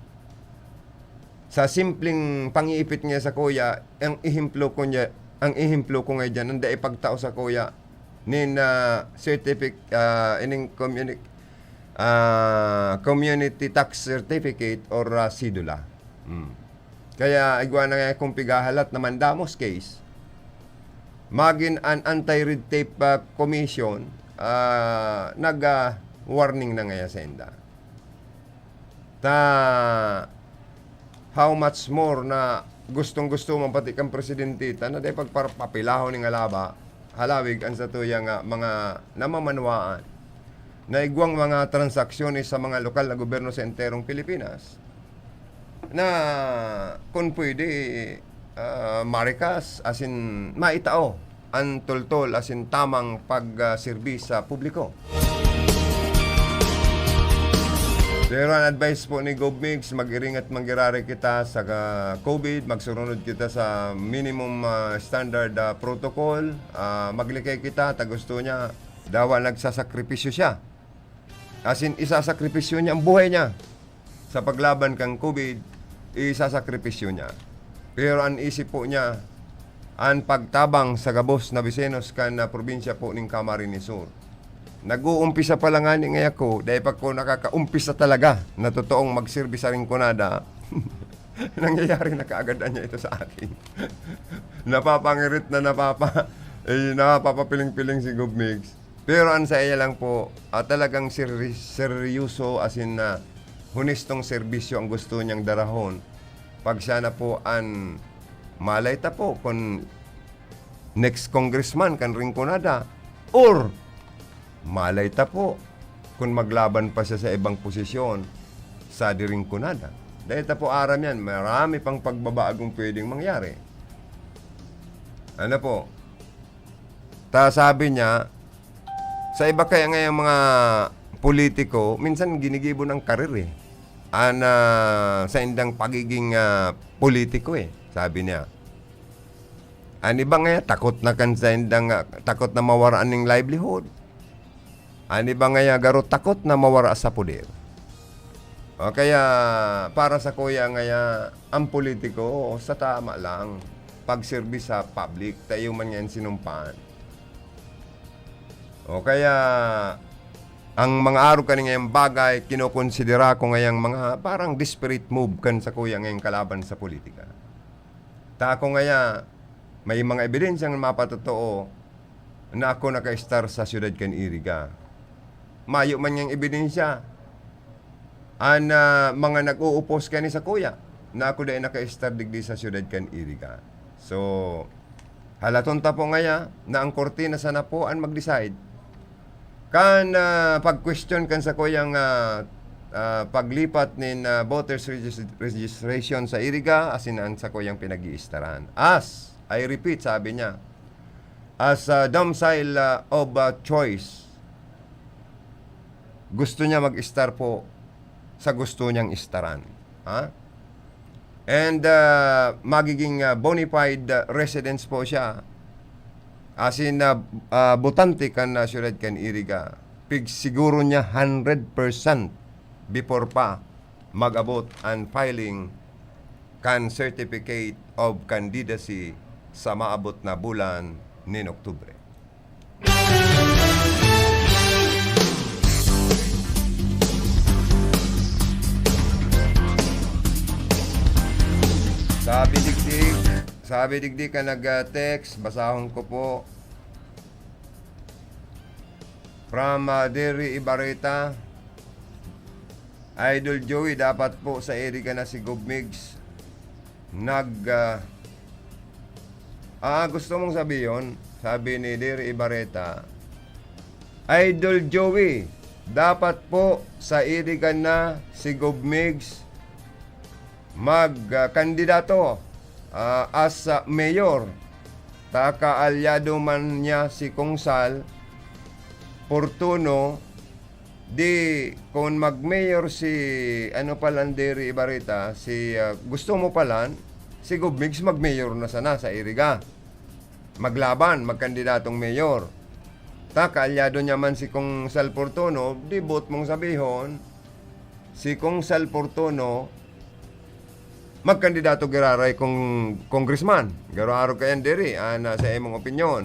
sa simpleng pangiipit niya sakuya, ang ehemplo ko niya, ang ehemplo ko ngayon diyan, ang dai pagtao sakuya nin, ah, certific-, ah, ining communi-, ah, community tax certificate or, ah, sidula. Hmm. Kaya igwa na nga kung pigahalat na mandamos case, magin an Anti-Red Tape, ah, Commission, ah, nag, ah, warning na ngaya sainda. Ta, how much more na gustong-gusto man pati kan presidente ta na dai pagpapapilahon ning halaba, halawig an satuya nga mga namamanwaan na igwang mga transaksyones sa mga lokal na gobyerno sa enterong Pilipinas na, kun pwede, ah, marikas, asin maitao an toltol asin tamang pag, ah, serbi sa publiko. Pero an advice po ni Gov Migs, mag-iring at manggirari kita sa ka-, covid, magsurunod kita sa minimum, ah, standard, ah, protocol, ah, maglikay kita, ta gusto niya, dawa nagsasakripisyo siya. Asin, isasakripisyo niya ang buhay niya sa paglaban kan covid, isasakripisyo niya. Pero an isip po niya, an pagtabang sa gabos na bisinos kan, ah, probinsya po nin Camarines Sur. Nag-uumpisa pa lang ngani ngaya ko, dai pa ko nakakaumpisa talaga na totoong magserbi sa Rinconada. Nangyayari na kaagad niya ito sa akin. Napapangirit na napapa-, eh, napapapiling-piling si Gov Migs. Pero an saiya lang po, ah, talagang seri-, seryoso, asin na honestong serbisyo ang gusto niyang darahon. Pag siya na po an, malay ta po kun next congressman kan Rinconada, or malay ta po kun maglaban pa siya sa ibang posisyon sa di Rinconada. Dahil ta po aram yan, marami pang pagbabaagong pwedeng mangyari. Ano po? Ta sabi niya, sa iba kaya ngayang mga politiko, minsan ginigibo ng karir eh. An, ah, saindang pagiging, ah, politiko eh, sabi niya. An iba ngaya, takot na kan saindang, ah, takot na mawara ning livelihood. An iba ngaya, garo takot na mawara sa poder. O kaya, para sakuya ngaya, ang politiko, sa tama lang, pagserbi sa public, ta iyo man yan sinumpaan. O kaya, ang mga arog kan ngayang bagay, kinokonsidera ko ngayang mga parang desperate move kan sakuya ngayang kalaban sa politika. Ta ako ngaya, may mga ebidensyang mapatotoo na ako nakaestar sa siyudad kan Iriga. Mayo man niyang ebidensya an, ah, mga nag-uupos kani sakuya na ako dai nakaestar digdi sa siyudad kan Iriga. So, halaton ta po ngaya na ang korte na sana po an mag-decide kan, ah, pag-question kan sakuyang, ah, ah, paglipat nin, ah, voters regis-, registration sa Iriga asin an sakuyang pinag-iistaran. As I repeat, sabi niya, as a domicile, ah, of, ah, choice, gusto niya mag-estar po sa gusto niyang estaran. Ha? And, ah, magiging, ah, bona fide, ah, residence po siya. As in, ah, ah, botante kan, ah, siyudad kan Iriga. Pigsiguro niya hundred percent before pa mag-abot an filing kan Certificate of Candidacy sa maabot na bulan nin Oktubre. Sabi digdi, sabi digdi ka nag-text, basahon ko po. From, ah, Derry Ibarreta, Idol Joey, dapat po sa Iriga na si Gov Migs nag, ah, Ah, gusto mong sabihon, sabi ni Diri Ibareta, "Idol Joey, dapat po sa Iriga na si Gov Migs mag, ah, kandidato, ah, as, ah, mayor. Ta kaalyado man niya si Kong Sal Fortuno, di kun mag-mayor si, ano palan, Diri Ibareta, si, ah, gusto mo palan, si Gov Migs mag-mayor na sana sa Iriga. Maglaban, magkandidatong mayor. Ta kaalyado niya man si Kong Sal Fortuno, di boot mong sabihon, si Kong Sal Fortuno magkandidato giraray kong congressman. Garo-aro kayan diri, ah, na sa imong opinyon."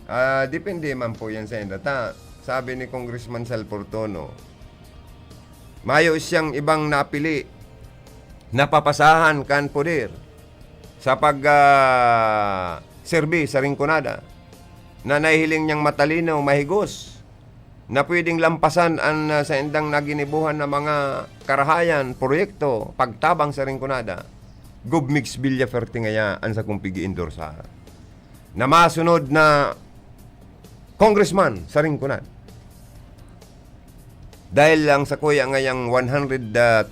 Ah, depende man po yan sa inda. Ta, sabi ni Congressman Sal Fortuno, mayo siyang ibang napili, napapasahan kan poder sa pag, ah, serbi sa Rinconada na nahihiling niyang matalino, mahigos, na pwedeng lampasan an, ah, saindang naginibuhan na mga karahayan, proyekto, pagtabang sa Rinconada. Gov Migs Villafuerte ngaya an sakong pig-iendorsa na masunod na congressman sa Rinconada. Dahil lang sa kuya ngayang one hundred, ah,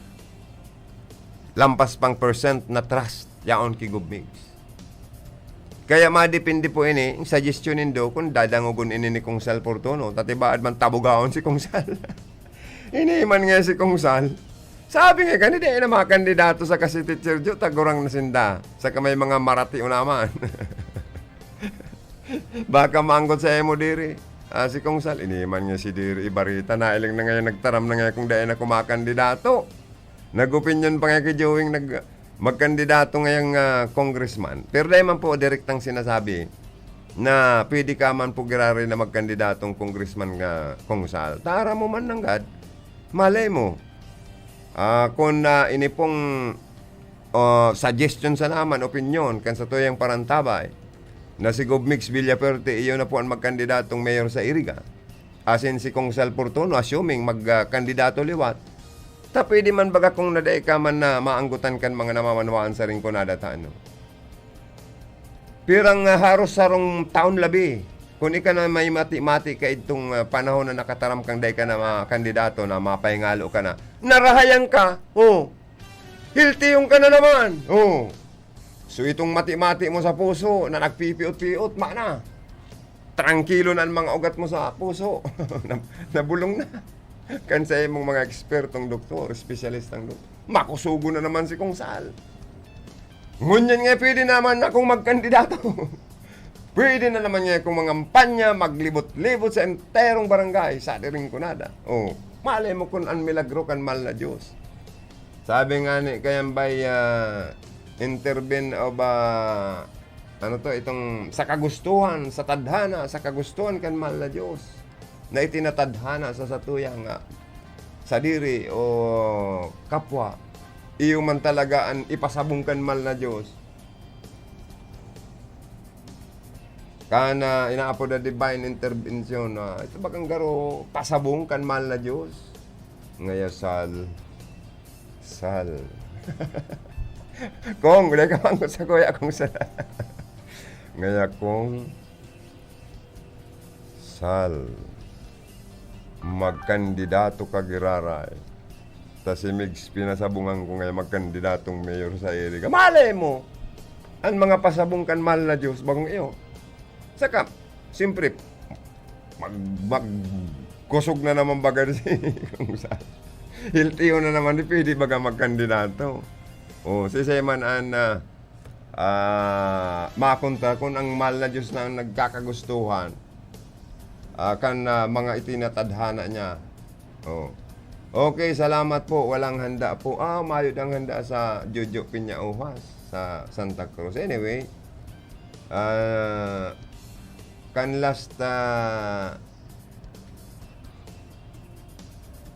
lampas pang percent na trust yaon ki Gov Migs. Kaya madepende po ini, ang suggestion nindo, kung dadangogon ini ni Kong Sal Fortuno, ta tibaad man tabugaon si Kong Sal. Ini man nga si Kong Sal. Sabi nga, kani dai na mga kandidato sa Cavite, Sergio, tagurang na sinda. Saka may mga marati naman. Baka maanggot sa imo diri. Ah, si Kong Sal, ini man nga si Diri Ibareta, nailing na ngayon, nagtaram na ngayon kung dai na kumakandidato. Nag-opinyon pa nga ki Joey nag-, magkandidato ngayang, ah, congressman. Pero dai man po direktang sinasabi na pwede ka man po giraray na magkandidatong congressman nga Kong Sal. Tara mo man nanggad, malay mo. Ah, kung, ah, ini pong, ah, suggestion sa naman, opinyon, kan sa tuyang parantabay, na si Gov Migs Villafuerte, iyo na po ang magkandidatong mayor sa Iriga. Asin si Kong Sal Fortuno, assuming mag, ah, kandidato liwat, ta pwede man baga kung nadai ka man na maanggotan kan mga namamanwaan sa Rinconada ta ano. Pirang, ah, haros sarong taon labi, kun ika na may mati-mati ka idtong, ah, panahon na nakataram kang dai ka na makandidato, na mapahingalo ka na, narahayan ka, oh, hiltiyon ka na naman, oh. So, itong mati-mati mo sa puso na nagpipiot-piot, mana. Trangkilo na ang mga ugat mo sa puso. Nab-, nabulong na. Kan sa imong mga ekspertong doktor, espesyalistang doktor. Makusugo na naman si Kong Sal. Ngunyan nga, pwede naman akong magkandidato. Pwede na naman nga akong mangampanya, maglibot-libot sa enterong barangay, sa diring kunada. Oh, malay mo kun an milagro kan mahal na Diyos. Sabi nga ni, kayan ba'y, ah, intervene o ba, ano to, itong sa kagustuhan, sa tadhana, sa kagustuhan kan mahal na Diyos, na itinatadhana sa satuya nga sadiri o kapwa, iyo man talaga an ipasabong kan mahal na Diyos. Kan, ah, inaapod na divine intervention na, ito ba kang garo pasabong kan mahal na Diyos? Ngaya, Sal, Sal. Kong, wala ka mangkot sa kuya kong Sal. Ngaya, Kong, Sal, magkandidato ka giraray. Ta si Migs pinasabungan ko ngayon magkandidatong mayor sa Iriga. Malay mo, ang mga pasabong kan mahal na Diyos, bagong iyo. Saka, siyempre, mag-, mag-, kusog na naman baga si Kong Sal. Hiltiyo na naman, di pwede baga magkandidato. O, si Seman an, ah, ah, makontra kun ang mahal na Diyos na ang nagkakagustuhan, ah, kan, ah, mga itinatadhana niya. Oh. Okay, salamat po. Walang handa po. Ah, mayod ang handa sa Jojo Piña Ujas sa Santa Cruz. Anyway, ah, kan last, ah,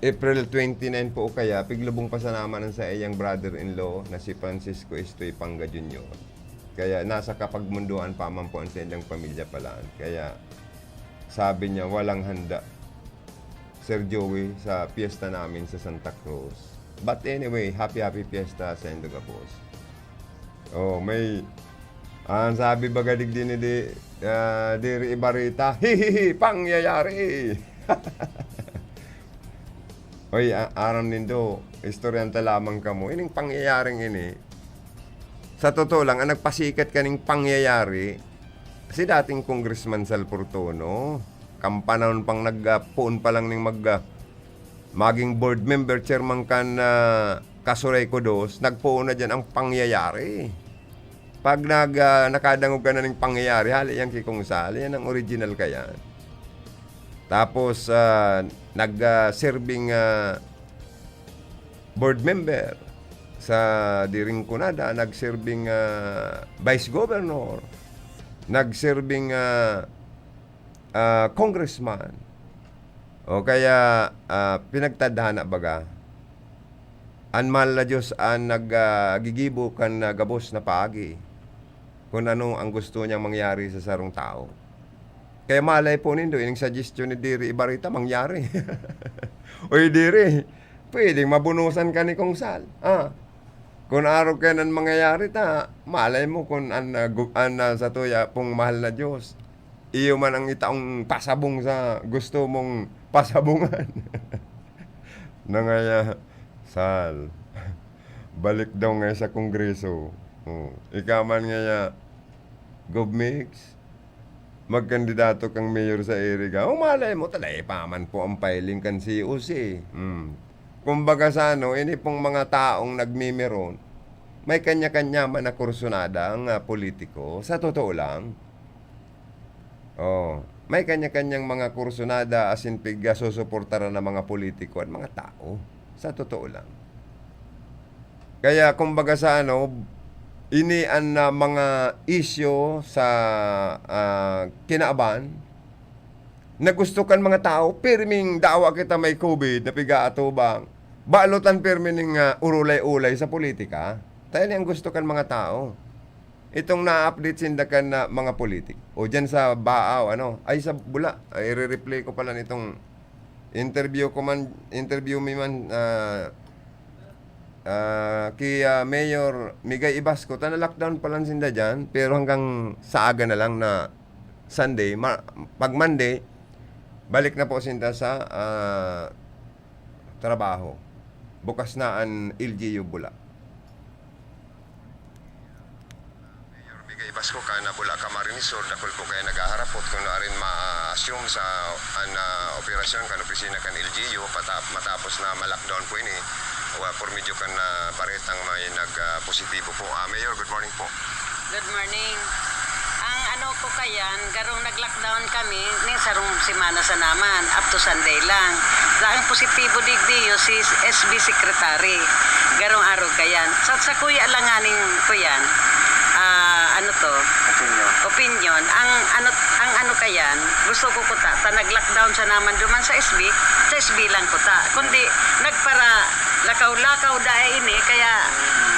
April twenty-nine po kaya, piglubong pa sa naman ang sa iyang brother-in-law na si Francisco Estoy Panga Junior. Kaya nasa kapagmunduan pa man po ang sa ilang pamilya palaan. Kaya sabi niya, "Walang handa, Sir Joey, sa piyesta namin sa Santa Cruz." But anyway, happy, happy piyesta sa indo gabos. Oh, may, Ang sabi baga digdi ni di, ah, diri ibarita, hihihi, pangyayari. Oy, a-, aram nindo, istoryan ta lamang kamo. Ining pangyayaring ini, sa totoo lang, ang nagpasikat kaning pangyayari, si dating Congressman Sal Fortuno. Kan panahon pang nag, ah, poon pa lang ning mag, ah, maging board member, chairman kan, ah, Kasuray Kudos, nagpoon na diyan ang pangyayari. Pag nag, ah, nakadangog ka na ning pangyayari, hali yan ki Kong Sal, yan ang original ka yan. Tapos, ah, nag, ah, serving, ah, board member sa diring kunada, nag-serving, ah, vice governor, nag-serving, ah, ah, congressman. O kaya, ah, pinagtadhana baga. An mahal na Diyos an nag, ah, gigibo kan, ah, gabos na paagi kun ano ang gusto niyang mangyari sa sarong tawo. Kaya malay po nindo, ining suggestion ni Diri Ibarita, mangyari. Uy, Diri, pwedeng mabunusan ka ni Kong Sal. Ah, kun arog kaiyan an mangyayari ta, malay mo kun an, ah, gu-, an, ah, satuya pong mahal na Diyos, iyo man ang itaong pasabong sa gusto mong pasabungan. Na ngaya, Sal, balik daw ngaya sa Kongreso. Oh, ika man ngaya, Gov Mix, magkandidato kang mayor sa Iriga. O malay mo, talay pa man po ang filing kan C O C. Hmm. Kumbaga sa ano, ini pong mga taong nagmimiron, may kanya-kanya man na kursunada ang, ah, politiko. Sa totoo lang. Oh, may kanya-kanyang mga kursunada, asin pigsusuportaran ng mga politiko at mga tao. Sa totoo lang. Kaya, kumbaga sa ano, ini an, ah, mga isyu sa, ah, kinaaban na gusto kan mga tao, pirming dawa kita may COVID na pigaatubang. Balotan pirmi ning, ah, urulay-ulay sa politika. Tayo ni ang gusto kan mga tao. Itong na-update sinda kan, ah, mga politik. O diyan sa Baaw, ano, ay sa Bula, ay i-replay ko pala nitong interview ko man, interview mi man, ah, ah, ki, ah, Mayor Migay Ibasco, ta na-lockdown pa lang sinda diyan, pero hanggang sa aga na lang na Sunday, ma-, pag Monday, balik na po sinda sa, ah, trabaho. Bukas na an L G U Bula. Mayor Migay Ibasco, kan Bula, Camarines Sur, dakul po kayo naghaharapot kun arin ma-assume sa, an, ah, operasyon kan opisina kan L G U, pata-, matapos na ma-lockdown po ini, wa, por medyo kan, ah, baretang may nag, ah, positibo po. Ah, Mayor, good morning po. Good morning. Ang ano ko kayan, garong nag-lockdown kami, ning sarong semana sa naman, up to Sunday lang. Ang positibo digdi, iyo si S B secretary. Garong arog kayan. Sa, sa kuya lang nga ning kuyan, ah, ano to? Opinion. Opinion. Ang ano, ang ano kayan, gusto ko kuta, ta nag-lockdown sa naman duman sa S B, sa S B lang kuta. Kundi, nagpara, lakaw-lakaw dai ini, kaya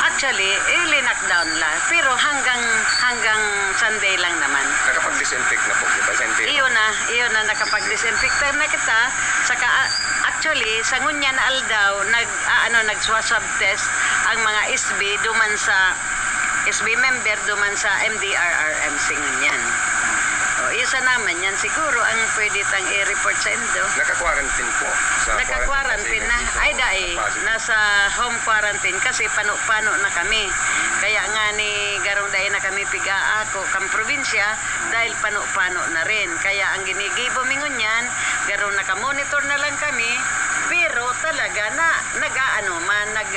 actually, ili-lockdown la. Pero hanggang, hanggang Sunday lang naman. Nakapag-disinfect na po kita sa entero. Iyo na, iyo na, nakapag-disinfect na kita. Saka, ah, actually, sa ngunyan na aldaw, nag, ah, ano, nagswa-swab test ang mga S B duman sa, S B member duman sa M D R R M C ngunyan. O, iyo sa naman yan. Siguro ang pwede tang i-report sa indo. Naka-quarantine po. Sa Naka-quarantine quarantine na. Ay, dai. Nasa home quarantine kasi pano-pano na kami. Kaya nga ni garong dai na kami piga-ako kang probinsya dahil pano-pano na rin. Kaya ang ginigibo mi ngunyan, garong naka-monitor na lang kami, pero talaga na nag-aano man, nag,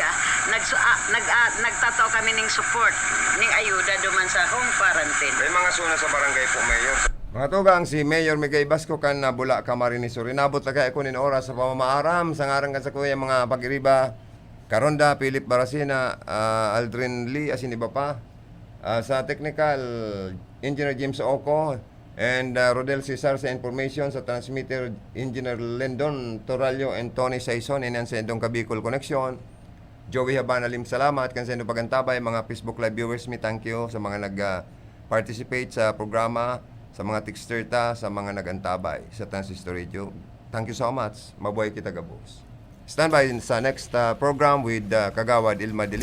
nag, ah, nag, ah, nagtatao kami ning support, ning ayuda duman sa home quarantine. May mga zona sa barangay po, Mayor. Mga tugang, si Mayor Migay Basco kan, ah, Bula, Camarines Sur. Inabot na kaya kunin oras sa pamamaaram. Sa ngaran kan sa kuya, mga pag-iriba, Karonda, Philip Baracena, ah, Aldrin Lee, asin iba pa. Ah, sa technical, Engineer James Oco, and, ah, Rodel Cesar sa information, sa transmitter, Engineer Lendon Torallo and Tony Saison, inan sa indong Kabicol Connection. Joey Habana Lim, salamat kan sa inyong pag-antabay. Mga Facebook Live viewers mi, thank you sa mga nag, ah, participate sa programa, sa mga texter ta, sa mga nag-antabay sa Transistor Radio. Thank you so much. Mabuhay kita gabos. Standby sa next, ah, program with, ah, Kagawad Ilma Dili.